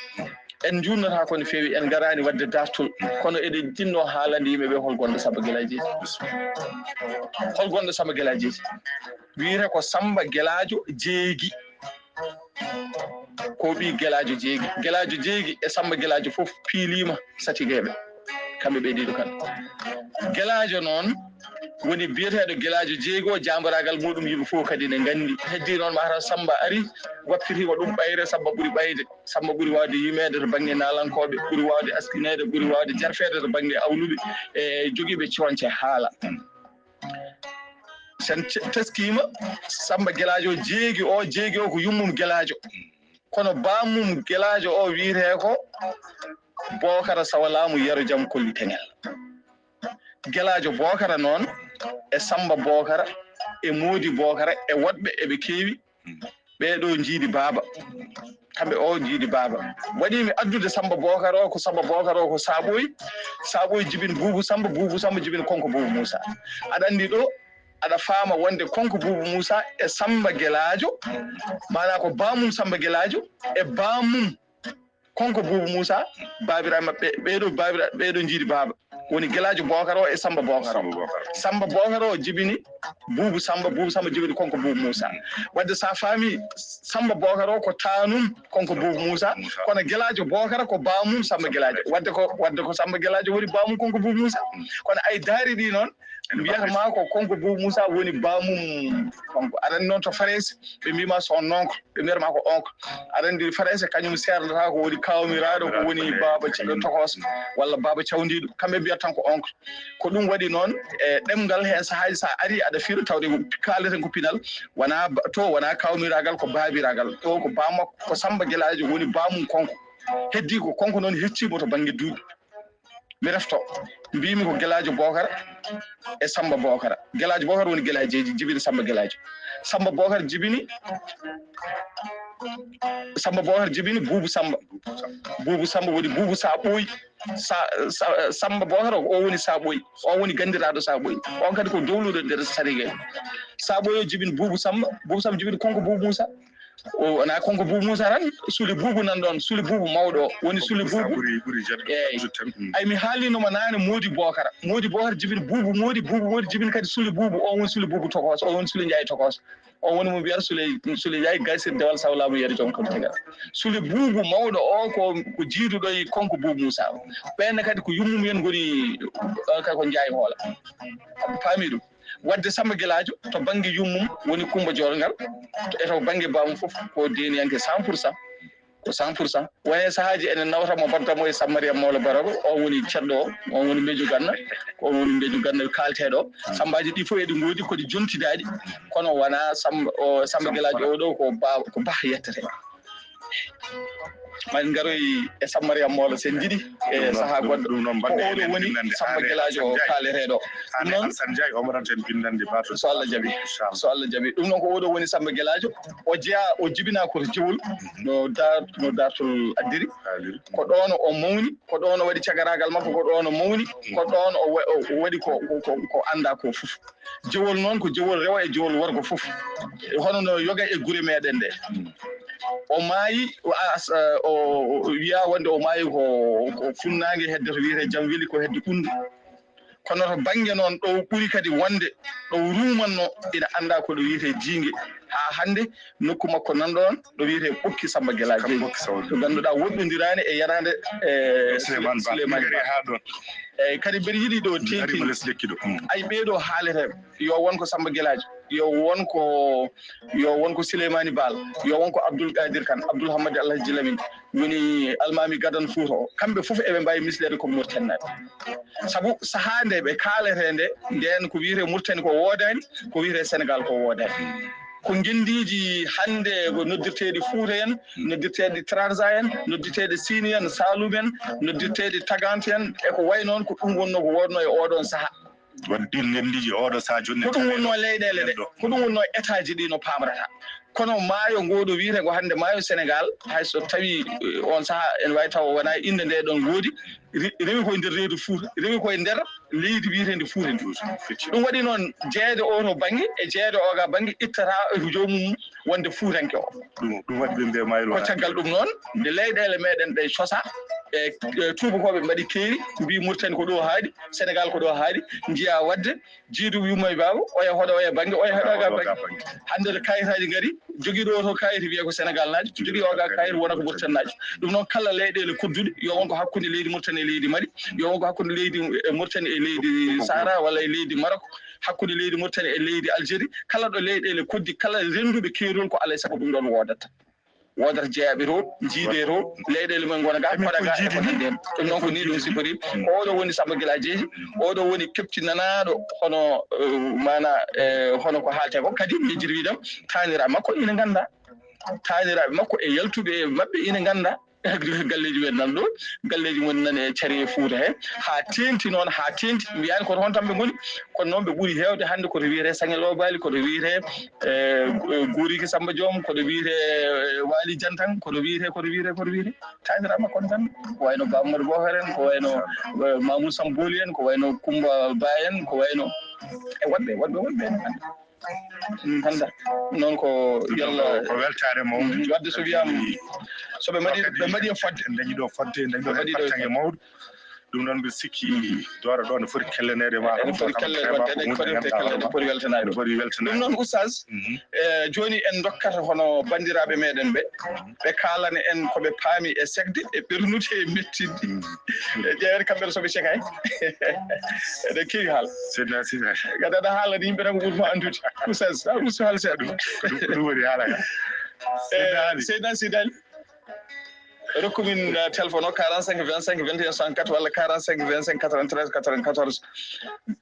en njuurnata ko no feewi, en ngaraani waɗde dartol. Kono eɗen jinnoo haalande yimɓe ɓe hol gonɗo Samba Gelaajo Jeeji. Hol gonɗo Samba Gelaajo Jeeji? Wiyete ko Samba Gelaajo Jeegi. Ko ɓii Gelaajo Jeegi. Gelaajo Jeegi e Samba Gelaajo fof piiliima Satigeeɓe. Kamɓe ɓe ɗiɗo kamɓe. Gelaajo noon woni biyeteeɗo Gelaajo Jeegi o, jaambaraagal muɗum yimɓe fof kadi ne nganndi. Heddii noon, mataw Samba ari, wappitiima ɗum ɓayre, Samba ɓuri ɓayde. Samba ɓuri waawde yimeede to bannge naalankooɓe, ɓuri waawde askineede, ɓuri waawde jarfeede to bannge awluɓe e jogiiɓe coñce haala. Sen ce-, teskiima, Samba Gelaajo Jeegi o, Jeegi o ko yummum Gelaajo. Kono bammum Gelaajo o wiyetee ko Bookara Sawa Laamu Yero Jam Kolli Teŋel. Gelaajo Bookara noon e Samba Bookara e Moodi Bookara e woɗɓe eɓe keewi. Ɓee ɗoo njiidi baaba. Kamɓe o njiidi baaba. Waɗi mi addude Samba Bookara o, ko Samba Bookara o ko Saaɓooyi. Saaɓooyi jibin Buubu Samba, Buubu Samba jibin Konko Buubu Muusa. Aɗa anndi ɗo, aɗa faama wonde Konko Buubu Muusa e Samba Gelaajo, maanaa ko bammum Samba Gelaajo e bammum Konko Buubu Muusa, baabiraaɓe maɓɓe, ɓee ɗoo baabira-, ɓee ɗoo njiidi baaba. Woni Gelaajo Bookara o e Samba Bookara o. Samba Bookara. Samba Bookara o jibini Buubu Samba, Buubu Samba jibini Konko Buubu Muusa. Wadde so a faami, Samba Bookara o ko taanum Konko Buubu Muusa, Muusa. Kono Gelaajo Bookara ko baamum Samba Gelaajo. Wadde ko, wadde ko Samba Gelaajo woni baamum Konko Buubu Muusa. Mm. Kono ay daari ɗi noon, mbiyata ma ko Konko Buubu Muusa woni baamum Konko. Aɗa anndi noon to Farayse, ɓe mbiyma son oncle, ɓe mbiyata ma ko oncle. Aɗa anndi Farayse kañum seernata ko woni kawmiraaɗo, ko woni baaba ca-, tokos, walla baaba cawndiiɗo. Kamɓe mbiyata tan ko oncle. Ko ɗum waɗi noon, e ɗemngal heen sahaaji so a arii aɗa fiira tawde ko kaaleten ko pinal, wonaa ba-, to wonaa kawmiraagal, ko baabiraagal. To ko baamakko, ko Samba Gelaajo woni baamum Konko. Heddii ko Konko noon hecciimo to bannge duuɓi. Mi refto, mbimi ko Gelaajo Bookara e Samba Bookara. Gelaajo Bookara woni Gelaajeeji, jibini Samba Gelaajo. Samba Bookara jibini, Samba Bookara jibini Buubu Samba. Buubu Samba woni Buubu Saɓooyi. Sa, sa, Samba Bookara o woni Saɓooyi. O woni ganndiraaɗo Saɓooyi. On kadi ko dowluɗo nder Sarigal. Saɓooyi o jibini Buubu Samba. Buubu Samba jibini Konko Buubu Muusa. O wona Konko Buubu Muusa tan, Suli Buubu nan ɗon, Suli Buubu mawɗo o, woni Suli Buubu. Ɓuri, ɓuri jatɗo. Eey. Mm. Ay, mi haalino ma naane Moodi Bookara. Moodi Bookara jibini Buubu Moodi, Buubu Moodi jibini kadi Suli Buubu, o woni Suli Buubu Tokooso, o woni Suli Njaay Tokooso. O woni mo mbiyata Suli, Suli Njaay Gaysir Dewal Sawlaamu Yeri Joom Kam Tegal. Suli Buubu mawɗo o ko, ko jiiduɗo e Konko Buubu Muusa o. Ɓeen kadi ko yummum en ngoni, o, kay ko Njaay Hoola. Paami ɗum. Wadde Samba Gelaajo to bannge yummum woni Kummba Joorngal, e to bannge baamum fof ko deeniyanke cent pour cent. Ko cent pour cent. Won e sahaaji enen nawata mo, mbaɗta mo e Sammariya Mawla Barago, o woni ceddo o, o woni Mbejo Ganna, ko o woni Mbejo Ganna kaalteeɗo o. Sambaaji ɗi fof eɗi ngoodi, ko ɗi jontidaaɗi, kono wonaa Sam-, o, Samba Gelaajo o ɗo ko ba, ko bah yettete. Mani ngaroy e Sammariya Mawla sen njiɗi e sahaa goɗɗo. Ɗum noon, ko oɗo woni Samba Gelaajo o kaaleteeɗo. Ɗum noon, Alsan Njaay, omrante en binndannde bato. So Allah jaɓi. Inchallah. So Allah jaɓi. Ɗum noon, ko oɗo woni Samba Gelaajo. O jeyaa, o jibinaa ko to Jewol, no daar-, no daartol addiri. Ko ɗoon o mawni, ko ɗoon o waɗi cagaraagal makko, ko ɗoon o mawni, ko ɗoon o wa-, o waɗi ko, ko, ko, ko anndaa ko fof. Jewol noon ko jewol rewo e jewol worgo fof. E hono no yoga e gure meɗen ɗe. O maayi, o, as-, o, o, o wiyaa wonde o maayi ko, ko funnaange hedde to wiyetee Jamweli, ko hedde Ɓunndu. Kono to bannge noon ɗo ɓuri kadi wonde, ɗo ruumanno, ina anndaa ko ɗo wiyetee Jiinge. Haa hannde nokku makko nan ɗoon, ɗo wiyetee Ɓokki Samba Gelaajo. Kam Ɓokki Samba. To ngannduɗaa woɗɗondiraani e yanaande, e Souleymane Ba. Souleymane Ba. Haa ɗoon. Eeyi, kadi mbeɗa yiɗi ɗo teeŋti. Ari mo les lekki ɗo. Mm. Ay, ɓee ɗo haaleteeɓe, yo won ko Samba Gelaajo, yo won ko, yo won ko Souleymane Baal, yo won ko Abdoul Kadir Kane, Abdoul Hamadi Alhaji Lamine, woni Almaami Gadano Fuuta o. Kamɓe fof eɓe mbaawi misleede ko Mauritanie naaɓe. Sabu sahaa nde ɓe kaaletee nde, ndeen ko wiyetee Mauritanie ko woodaani, ko wiyetee Sénégal ko woodaani. Ko ngenndiiji hannde ko noddirteeɗi Fuuta en, noddirteeɗi Trarza en, noddirteeɗi Siini en, Saalum en, noddirteeɗi Tagaante en, e ko wayi noon, ko ɗum wonnoo ko woodnoo e ooɗoon sahaa. Waɗi ɗiin ngenndiiji ooɗoo sahaa jooni. Ko ɗum wonnoo leyɗeele ɗe, ko ɗum wonnoo etaaji ɗi no paamrata. Kono maayo ngooɗo wiyetee ko hannde maayo Sénégal, hay so tawii, eh, oon sahaa ene waawi taw wonaa innde nde ɗoon woodi, re-, rewi ko e nder reedu Fuuta, rewi ko e nder leydi wiyeteendi Fuuta ndi. Ɗum waɗi noon jeyeede oo to bannge e jeyeede oo ga bannge ittata e joomum wonde Fuutanke o. Ɗum, ɗum waɗi ɓe mbiya mayru ko caggal ɗum noon, nde leyɗeele meɗen ɗe cosa, e, e tuubakooɓe mbaɗi keeri, mbii Mauritanie ko ɗo haaɗi, Sénégal ko ɗo haaɗi, njiyaa waɗde, jiidu yumma e baaba, oya hoɗa oya bannge, oya hoɗa ga bannge. Hannde to kayitaaji ngari, jogiiɗo oo to kayit wiya ko Sénégal naajo, jogiiɗo oo ga kayit wona ko Mauritanie naajo. Ɗum noon, kala leyɗeele kodduɗe, yo won ko hakkunde leydi Mauritanie e leydi Mali, yo won ko hakkunde leydi, e, Mauritanie e leydi Sahara walla e leydi Maroc, hakkunde leydi Mauritanie e leydi Algérie, kala ɗo leyɗeele koddi, kala rennduɓe keerol, ko alaa e sago ɗum ɗoon woodata. Woodata jeyaaɓe to, njiidee to, leyɗeele mum ngona ga, koɗa ga, e ko nanndi heen. Ɗum noon ko nii ɗum sifori. Ko oɗo woni Samba Gilaajeeji, oɗo woni keptinanaaɗo hono, eh, maana, eh, hono ko haaletee ko. Kadi miijiri wiidam, taaniraaɓe makko ina ngannda. Taaniraaɓe makko e yaltuɓe e maɓɓe ina ngannda. Galleeji men nan ɗo, galleeji mon nan e cariye Fuuta he, haa teeŋti noon, haa teeŋti, mbiyaani ko to honto ɓe ngoni, kono noon ɓe ɓuri heewde hannde ko to wiyetee Saŋe Loobaali, ko to wiyetee, eh, Goriiki Sammba Joom, ko to wiyetee, eh, Waali Jantaŋ, ko to wiyetee, ko to wiyetee, ko to wiyetee. Taaniraaɓe makko on tan, ko wayno Ba Amadou Bookar en, ko wayno, eh, Mamoudou Samb Booli en, ko wayno Coumba Ba en, ko wayno e woɗɓe, woɗɓe, woɗɓe en hannde. Hannde noon ko yalla ko weltaare mawde. Mm, wadde so wiyaama, so ɓe mbaɗi, ɓe mbaɗi e fodde. En dañi ɗo fodde, en dañi ɗo fartaŋŋe mawɗo. Ɗum noon mbiɗo sikki doora ɗo ne foti kellaneede ma. Ene foti kelle-, ene foti kelle-, ene foti weltanaade. Ene foti weltanaade. Ɗum noon, Oustaz, eh, jooni en ndokkata hono banndiraaɓe meɗen ɓe, ɓe kaalana en ko ɓe paami e sekde, e ɓernude, e mettinde. E ƴeewen kamɓe so ɓe cekay. Eɗen keewi haala. Seydina Sidi. Kadi aɗa haala ni yimɓe tan ko ɓuri ma anndude. Oustaz, a ustu haala seeɗa. Ko ɗum, ko ɗum woni haala ka. Eh, Seydina Ali. Seydina Sidi Ali. Rokku min, uh, téléphone o, quarante-cinq vingt-cinq vingt et un soixante-quatre walla quarante-cinq vingt-cinq quatre-vingt-treize quatre-vingt-quatorze.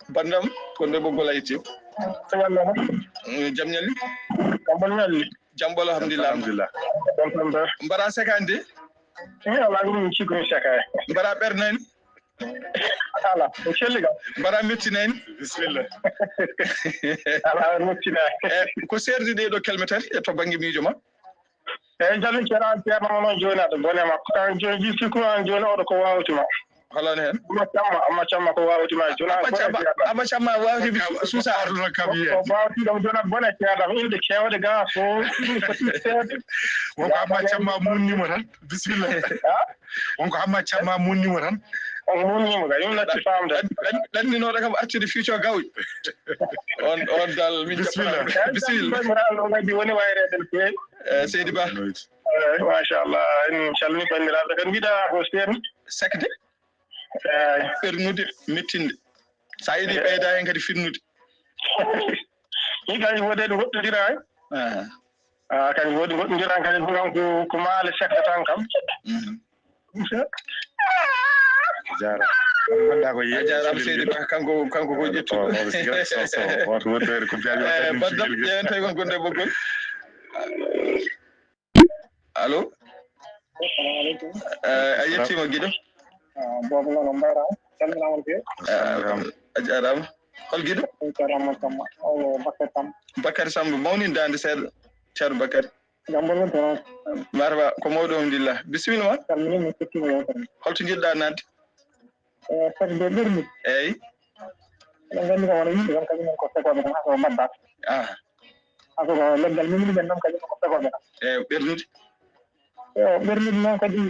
Banndam, ko nde ɓoggol a yetti? Eh, jam ñalli? Jam ɓolo ñalli. Jam ɓolo, alhamdulillah. Alhamdulillah. Jam tan ber. Mbaɗa sekande? Eh, alaa ko min cikkuno sekay. Mbaɗa ɓernani? Ala, o selli kam. Mbaɗa mettina en. Bisimilla. Ala, on mettina. E ko seerdi ɗee ɗo kelme tati e to bannge miijo ma? Eeyi, jalli ceerno, ceerno mo noon jooni aɗa bone makko. An jooni jifti ko an jooni oɗo ko waawti ma. Holon heen? Amma camma, amma camma ko waawti ma jooni. Amma camma, amma camma waawti mi suusa. Aduna kam yiya. Ko waawti ɗo jooni aɗa bone ceerno. Inɗe keewɗe ga fof. Wonko amma camma munnimo tan. Bisimilla. Ha? Wonko Hamma Camma munnimo tan. On munnimo kay, ɗum natti faamde. Ɗanninoɗo kam artude fiico gawƴ. On on dal min jaɓɓata. Bisimilla. Bisimilla. Ɗum kadi woni wayreede no feewi. Eh, Seydi Ba. Eh, machallah, en calmini banndiraaɓe kadi mbiɗa ko seeɗa. Sekde. Eh. Ɓernude, mettinde. Sa yiɗi ɓeyda heen kadi finnude. Ɗi kay wodde ɗo goɗɗodira hay. Ah. Ah, kadi woodi goɗɗo mbiɗa kadi fof kam ko ko maale sekde tan kam. Mhm. Ɗum seeɗa. Jaara. Mbaɗɗa ko yeeɓi. A jaaraama seydi Ba, kanko kanko ko ƴettuɗo. Wato woddere ko biyaji. Eh, baddam ƴeewen tawi won gonde ɓoggol. Allo. Assalamu aleykum. Eh, a yettiima giɗo. Ah, boobo noon on mbayra. Salminaama no feewi. Eh, a jaaraama. Hol giɗo? Ɗum ko Ramma Samma. O Bakar Samma. Bakar Samma, mawnin daande seeɗa. Ceerno Bakar. Jam bonno toon. Marhaba, ko mawɗo alhamdulillah. Bisimilla ma. Salmini mi kettima yewtere. Holto jiɗɗa nadde? Eh, fedde ɓerni. Eyi. Eɗen nganndi kam wona yimɓe kam kañum en ko fegooɓe tan, hako mbaɗda. Ah. Hako ko leggal min mbiɗen noon kañum ko fegooɓe tan. Eyi, ɓernude. Yo ɓernude noon kadi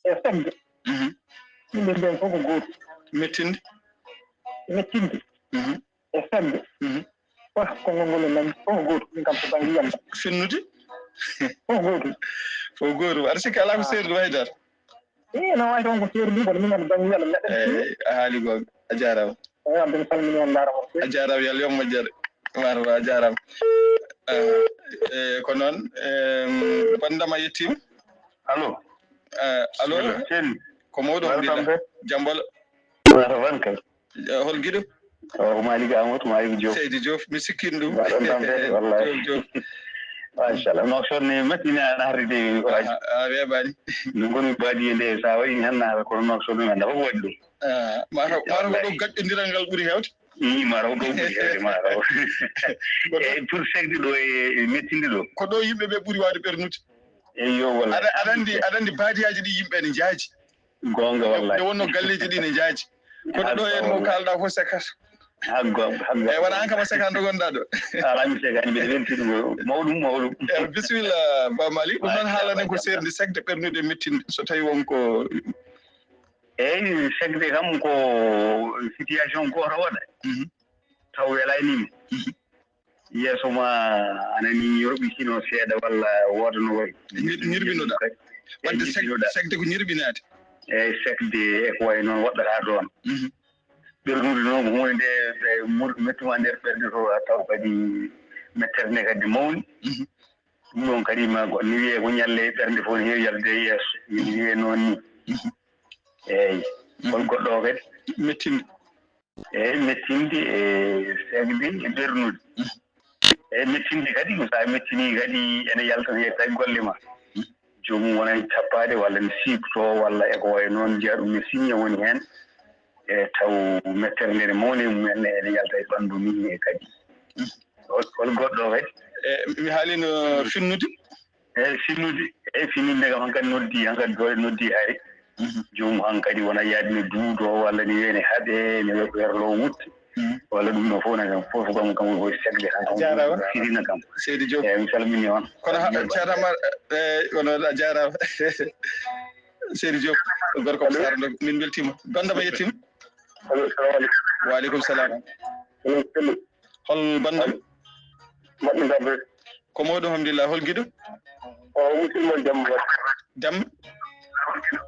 e fedde. Mhm. Yimɓe ɓen fof ko gootum. Mettinde. Mettinde. Mhm. E fedde. Mhm. Fof konngol ngol nani, fof ko gootum. Ɗum kam ko bannge yiyam. Finnude. Fof gootum. Fof gootum. Aɗa sikki alaa ko seeri ɗum haydara? Ii, no waawi toon ko seeri ɗum, kono min kam bannge yiyam meɗen. Eyi, a haali goonga. A jaaraama. Eyi, Abdul Salim, min on ndaara mon. A jaaraama, yo Allah yoɓ moƴƴere. Marhaba, a jaaraama. Eh, eh, ko noon, em, bandam a yettiima? Allo. Eh, allo. Bisimilla. Seydi. Ko mawɗo on Mbaɗa tampere? Jam bolo. Mbaɗa tampere kay. Eh, hol giɗo? O ko Malick Amadou, Malick Diop. Seydi Diop, mi sikkin ɗum. Mbaɗa tampere, wallahi. Diop, Diop. Machallah. No sonne matini a naati de. Aha, a weeɓaani. Min ngoni baadi e nde sa waɗi hannde kono no sonne men dafa waɗi ɗum. Ah, mataw mataw ko ɗo gaƴƴondiral ngal ɓuri heewde. Ii, mataw ɗo ɓuri heewde, mataw. Eyi, pour sekde ɗo e mettinde ɗo. Ko ɗo yimɓe ɓe ɓuri waawde ɓernude. Eyi, yo, wallay. Aɗa aɗa anndi aɗa anndi baadiyaaji ɗi yimɓe ne njaaji. Goonga, wallay. Nde wonno galleeji ɗi ne njaaji. Kono ɗo en mo kaalɗa fof sekat. Ha goonga, ha goonga. Eyi, wona aan kam a sekat nde ngonɗa ɗo. Alaa mi sekaani, mbiɗa weltii ɗum mawɗum mawɗum. Eyi, bisimilla Ba Mali. Ɗum noon haalanen ko seerndi sekde ɓernude mettinde so tawi won ko Eyi, sekde kam ko situation gooto waɗa. Mhm. Taw welaani mi. Mhm. Yeeso ma ana ni yorɓitino seeɗa walla wooda no wayi. Ñir- ñirɓinoɗa. Eyi, wadde sek- ñirɓinoɗa. Sekde ko ñirɓinaade. Eyi, sekde e ko wayi noon waɗɗata ɗoon. Mhm. Ɓernude noon ko huunde nde ɓe mur- mettuma nder ɓernde to a taw kadi mettere nde kadi mawni. Mhm. Ɗum ɗoon kadi ma go- mi wiyee ko ñalle ɓernde fof ne heewi yalde e yeeso. Mi wiyee noon ni. Mhm. Eeyi. Hol goɗɗo o kadi? Mettinde. Eeyi, mettinde e sekde e ɓernude. Eeyi, mettinde kadi, so a mettinii kadi ene yalta he tawi golle ma. Joomum wona e tappaade walla ne siiptoo walla e ko wayi noon, njiya ɗum ne siñña woni heen. E taw mettere nde ne mawni e mum en, ene yalta e ɓanndu min he kadi. Hol, hol goɗɗo o kadi? E, mi haalino finnude. Eeyi, finnude, eeyi, finnude kam hankadi noddi, hankadi doole noddi hari. Mhm. Joomum hankadi wona yaade ne duudo walla ne wiya ne haɓe, ne werlo wutte. Mhm. Walla ɗum ɗo fof na kam, fof kam, kam ko sekde tan, kam Jaaraama. Sirina kam. Seydi Diop. Eeyi, mi salmini on. Kono ha- Ceerno Amar, eh, kono a jaaraama. Seydi Diop, gorko ko Allo? Sarr Ndongo, min mbeltiima. Bandam a yettiima? Allo, salamu aleykum. Wa aleykum salam. Emin selli. Hol bandam? Mbaɗɗon tampere? Ko mawɗum, alhamdulillah. Hol giɗo? O musidɗo mon Demba Ba. Dem?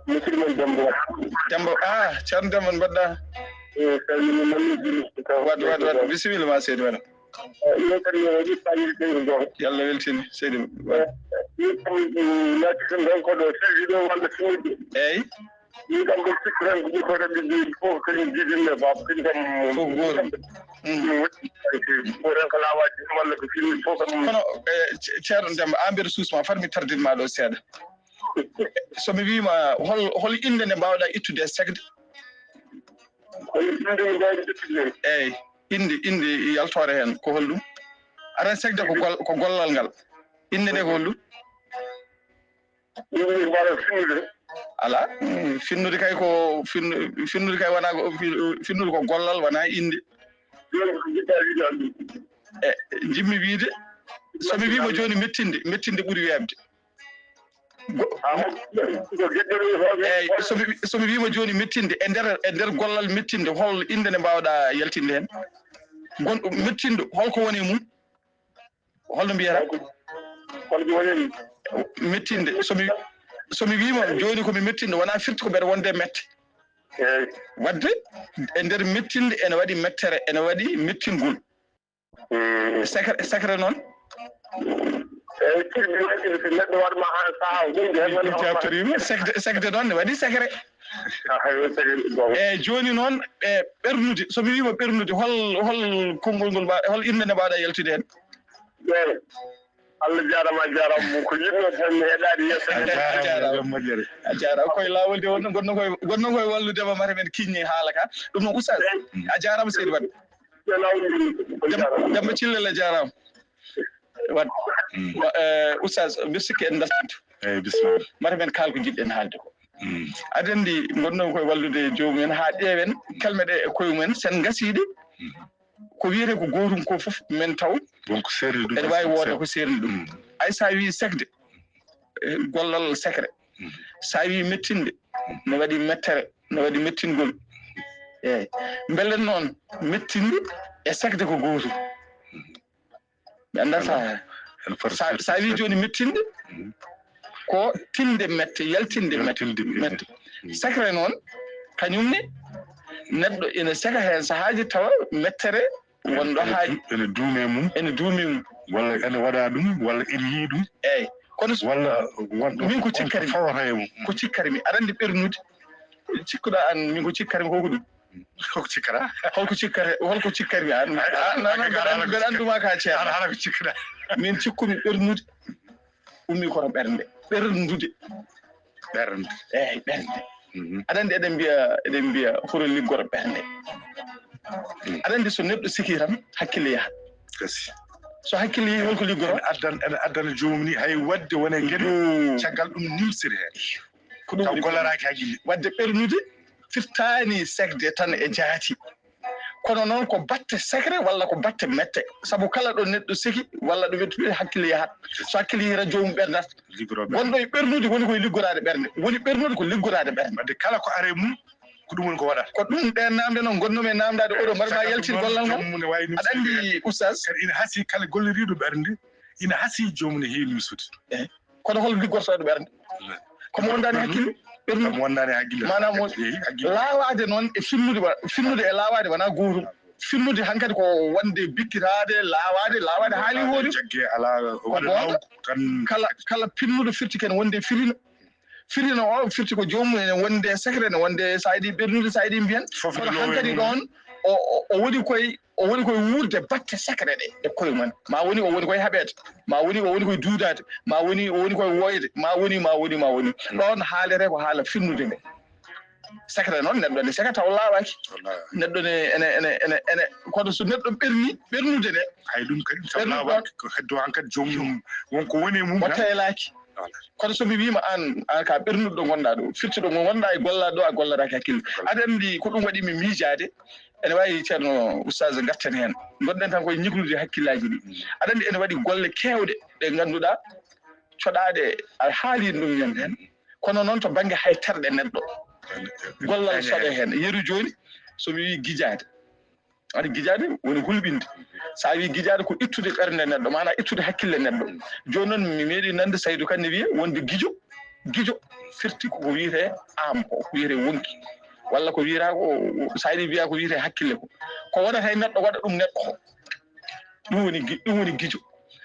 Musidɗo mon Demba Ba. Demba, ah, Ceerno Demba, mbaɗɗa? Eh, salmini, moni jini. Wad, wad, wad. Bisimilla ma, seydi, waɗa. Eh, iyo, kadi, o waɗi fayida, seydi, ɗo. Yalla weltini, seydi. Eh, iyo, kadi, eh, naati tan ɗon ko ɗo, seydi ɗo, walla seydi. Eyi. Min kam, ɗum sikku tan ko ɓuri ko tan, ɗum ɗum fof kañum jibinɓe, baaba, kañum kam. Fof gooto. Mm. Ɗum waɗi, ko tan ko laawaji ɗum, walla ko fini fof kam. Kono, eh, ce- Ceerno Demba, aan mbeɗa suusma, fat mi tardinma ɗo seeɗa. So mi wiima, hol, hol innde nde mbaawɗa ittude e sekde? Eyi, innde, innde yaltoore heen, ko holɗum? Aɗa anndi sekde ko gol-, ko gollal ngal. Innde nde ko holɗum? Alaa, mm, finnude kay ko, finnu-, finnude kay wonaa ko, fi-, finnude ko gollal, wonaa innde. E, njiɗmi wiyde, so mi wiima jooni mettinde, mettinde ɓuri weeɓde. Go-, eeyi, so mi, so mi wiima jooni mettinde, e nder, e nder gollal mettinde, hol innde nde mbaawɗaa yaltinde heen? Gon-, mettindo, holko woni e mum? Holno mbiyata? Mettinde, so mi, so mi wiima jooni ko mi mettindo, wonaa firti ko mbeɗa wonde e mette. Eeyi. Wadde, e nder mettinde ene waɗi mettere, ene waɗi mettingol. Mm. Secret, secret noon? Eeyi, firti waɗi, so neɗɗo waɗ ma haa sahaa, huunde heen woni. Jawtoriima, secret, secret noon ne waɗi secret. Ah, yo secret, bon. Eeyi, jooni noon, e ɓernude, so mi wiima ɓernude, hol, hol konngol ngol mbaa-, hol innde nde mbaawɗaa yaltude heen? Eeyi. Allah jaaraama, a jaaraama. Ko yiɗnoo tan mi heɗaade yeeso. A jaaraama, a jaaraama. Yo jam moƴƴere. A jaaraama. Koye laawol de wonno, gonno koye, gonno koye wallude ma, mata men kiiñe haala ka. Ɗum noon, Oustaz, a jaaraama seydi Wade. Yo laawol. Dem-, Demba Cillel, a jaaraama. Wad-, mm, wa-, eh, Oustaz, mbiɗa sikki en dartinto. Eeyi, bisimilla. Mata men kaal ko njiɗɗen haalde ko. Mm. Aɗa anndi, ngonɗon koye wallude joomum en haa ƴeewen kalme ɗe e koye mum en, sen ngasii ɗe. Mm. Ko wiyetee ko gootum ko fof, men taw won ko seerni ɗum, ene waawi wooda ko seerni ɗum. Mm. Hay so a wii sekde, eh, gollal secret. Mm. So a wii mettinde, mm, ne waɗi mettere, ne waɗi mettingol. Eeyi. Mbele noon, mettinde e sekde ko gootum. Mm. Mi anndaa so a, so a wii jooni mettinde, mhm, ko tinde mette, yaltinde mette. Yaltinde mette. Mhm. Secret noon, kañum ne, neɗɗo ene seka heen sahaaji tawa mettere wonɗo ene haa du-, ene duume mum. Ene duume mum. Walla ene waɗa ɗum, walla ene yiyi ɗum. Eeyi. Kono s-, walla wonɗo min ko cikkatmi, fawata e mum. Ko cikkatmi, aɗa anndi ɓernude. Cikkuɗaa aan, min ko cikkatmi ko ko ɗum. Holko cikkata? Holko cikkata, holko cikkatmi aan? Ay, ah, non, non, mbeɗa, mbeɗa annduma ka ceerno. Hara, hara ko cikkuɗaa. Min cikkumi ɓernude. Ummi koto ɓernde. Ɓerndude. Ɓernde. Eeyi, ɓernde. Mhm. Aɗa anndi eɗen mbiya, eɗen mbiya huro liggoro ɓernde. Mm. Aɗa anndi so neɗɗo sikii tan, hakkille yahat. Gasi. So hakkille yehi, holko liggoro? Ene addan-, ene addana joomum ni hay waɗde wone geɗe, mm, caggal ɗum nimsiri heen. Ko ɗum taw woni gollaraaki hakkille. Waɗde ɓernude firtaani sekde tan e jaati. Kono noon ko batte secret walla ko batte mette. Sabu kala ɗo neɗɗo seki walla ɗo wettumi hakkille yahat. So hakkille yehi tan joomum ɓerndat. Liggoroo ɓernde. Gonɗo e ɓernude woni koye liggoraade ɓernde. Woni ɓernude ko liggoraade ɓernde. Waɗde kala ko are mum, ko ɗum woni ko waɗata. Ko ɗum ɗeen naamnde noon ngonnoomi e naamndaade oɗo, mbaɗa ma yaltin gollal ngal. Aɗa anndi, Oustaz? Kadi ina hasii kala golloriiɗo ɓernde, ina hasii joomum ne heewi nimsude. Eeyi. Kono hol liggortooɗo ɓernde? Wallaahi. Ko mo wondaani hakkille? Ɓernde. Ko mo wondaani hakkille. Maanaam mo, eeyi, hakkille. Laawaade noon e finnude wa-, finnude e laawaade wonaa gootum. Finnude hankadi ko wonde bikkitaade, laawaade, laawaade haali hoori. Jagge alaa, ko wona goonga. Law tan. Kala, kala finnuɗo firti ken wonde firino. Firino o firti ko joomum ene wonde secret, ene wonde so a yiɗi ɓernude, so a yiɗi mbiyen. Fof. Kono hankadi ɗoon, o, o, o woni koye, o woni koye wuurde batte secret ɗe e koye mum. Ma woni o woni koye haɓeede, ma woni o woni koye duudaade, ma woni o woni koye wooyde, ma woni, ma woni, ma woni. Mm. Ɗoon haalete ko haala finnude nde. Secret noon, neɗɗo ne seka taw laawaaki. Wallaahi. Neɗɗo ne, ene, ene, ene, ene, kono so neɗɗo ɓerni, ɓernude nde. Hay ɗum kadi, sabu ɓernude laawaaki, ɗoon ko heddo hankadi joomum, won ko woni e mum tan. O teelaaki. Wallaahi. Kono so mi wiima aan, aan ka ɓernuɗo ngonɗaa ɗo, firti ɗo ngonɗaa e gollaa ɗo, a gollataake hakkille. Wallaahi. Aɗa anndi ko ɗum waɗi mi miijaade, ene waawi ceerno Oustaz ngarten heen. Ngonɗen tan koye ñiglude hakkillaaji ɗi. Mm. Aɗa anndi ene waɗi golle keewɗe ɗe ngannduɗaa coɗaaɗe, a haalii ɗum ñande heen. Kono noon to bannge hay terɗe neɗɗo, gollal soɗe heen. Yeru jooni, so mi wii gijaade, aɗa gijaade woni hulɓinde. So a wii gijaade ko ittude ɓernde neɗɗo, maanaa ittude hakkille neɗɗo. Jooni noon mi meeɗi nande Saydu Kan ne wiya wonde gijo, gijo firti ko ko wiyetee aam ko, ko wiyetee wonki. Walla ko wiyata ko, so a yiɗi mbiya ko wiyetee hakkille ko. Ko wonata e neɗɗo waɗa ɗum neɗɗo ko. Ɗum woni gi-, ɗum woni gijo.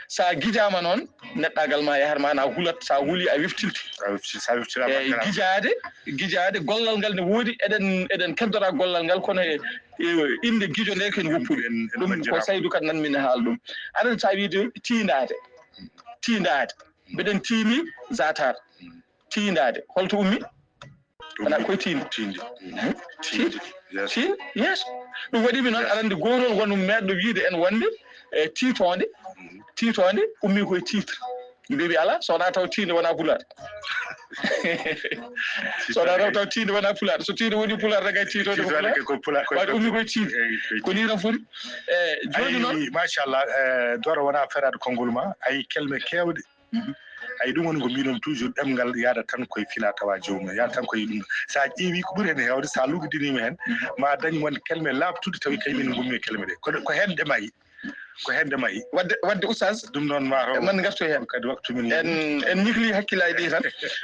So a gijaama noon, neɗɗaagal ma yahat, maanaa hulat, so a hulii a wiftilte. A wifti-, so a wiftiraama. Eeyi, gijaade, gijaade, gollal ngal ne woodi, eɗen, eɗen keddora gollal ngal, kono e, e innde gijo nde ken woppude. En, en ɗum ko majjiraama. Saydu Kan nan min haala ɗum. Aɗa anndi so a wiide tiindaade, tiindaade. Mbeɗen tiini zatar. Tiindaade. Holto ummi? Wona koye tiinde. Tiinde. Tiinde. Yes. Tiinde, yes. Ɗum waɗi mi noon, aɗa anndi gootol won meeɗɗo wiide en wonde e tiitoonde. Tiitoonde ummii koye titre. Mbiimi alaa, so wonaa taw tiinde wonaa pulaar. So wonaa taw taw tiinde wonaa pulaar. So tiinde woni pulaar, tagay tiitoonde ko pulaar. Waɗi ummii koye tiinde. Ko nii tan foti. E jooni noon. Machallah, e Doro, wonaa feraade konngol ma. Ayi, kelme keewɗe. Ayi, ɗum woni ko mbiɗon toujours, ɗemngal yaada tan koye fila tawa joomum, yaada tan koye ɗum. So a ƴeewi ko ɓuri heen heewde, so a luggidiniima heen, ma dañ won kelme laaɓtuɗe tawi kañum en ngummi e kelme ɗe. Ko, ko heen ɗe mayi. Ko heen ɗe mayi. Wadde, wadde oustaz, ɗum noon ma man ngartu heen. Kadi waktu min en, en ñikli hakkillaaji ɗi tan.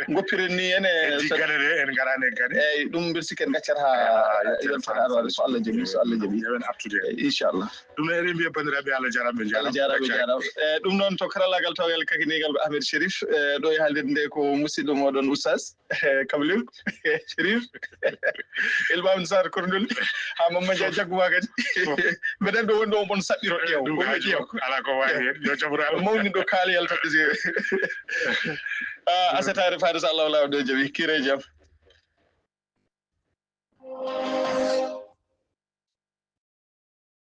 Ngoppiren ni en e en di so gaɗe ɗe, en ngaraani e gaɗe. Eyyi, ɗum mbiɗa sikki en ngaccat haa yontere arore, so Allah jaɓi, so Allah jaɓi. Ewen artude. Eyyi, inchallah. Ɗum ene mbiya banndiraaɓe, Allah jaaraama, en Allah jaaraama, jaaraama. E ɗum noon, to karallaagal tawgal kakiniigal ko Ahmed Chérif. E ɗo e haalirde nde ko musidɗo mooɗon oustaz Kablil Chérif. Elbam Sar Korndol. Ha Mamma Dia jagguma kadi. Mbeɗen ɗo wonɗo on saɗɗiro ƴeew. Ɗum wonɓe haaju ƴeew. Ala ko waawi heen. Yo jabru Allah. Mawni ɗo kaali yaltatde si. Ah, asataare faade so Allah wala ɗo jaɓi. Kire jam.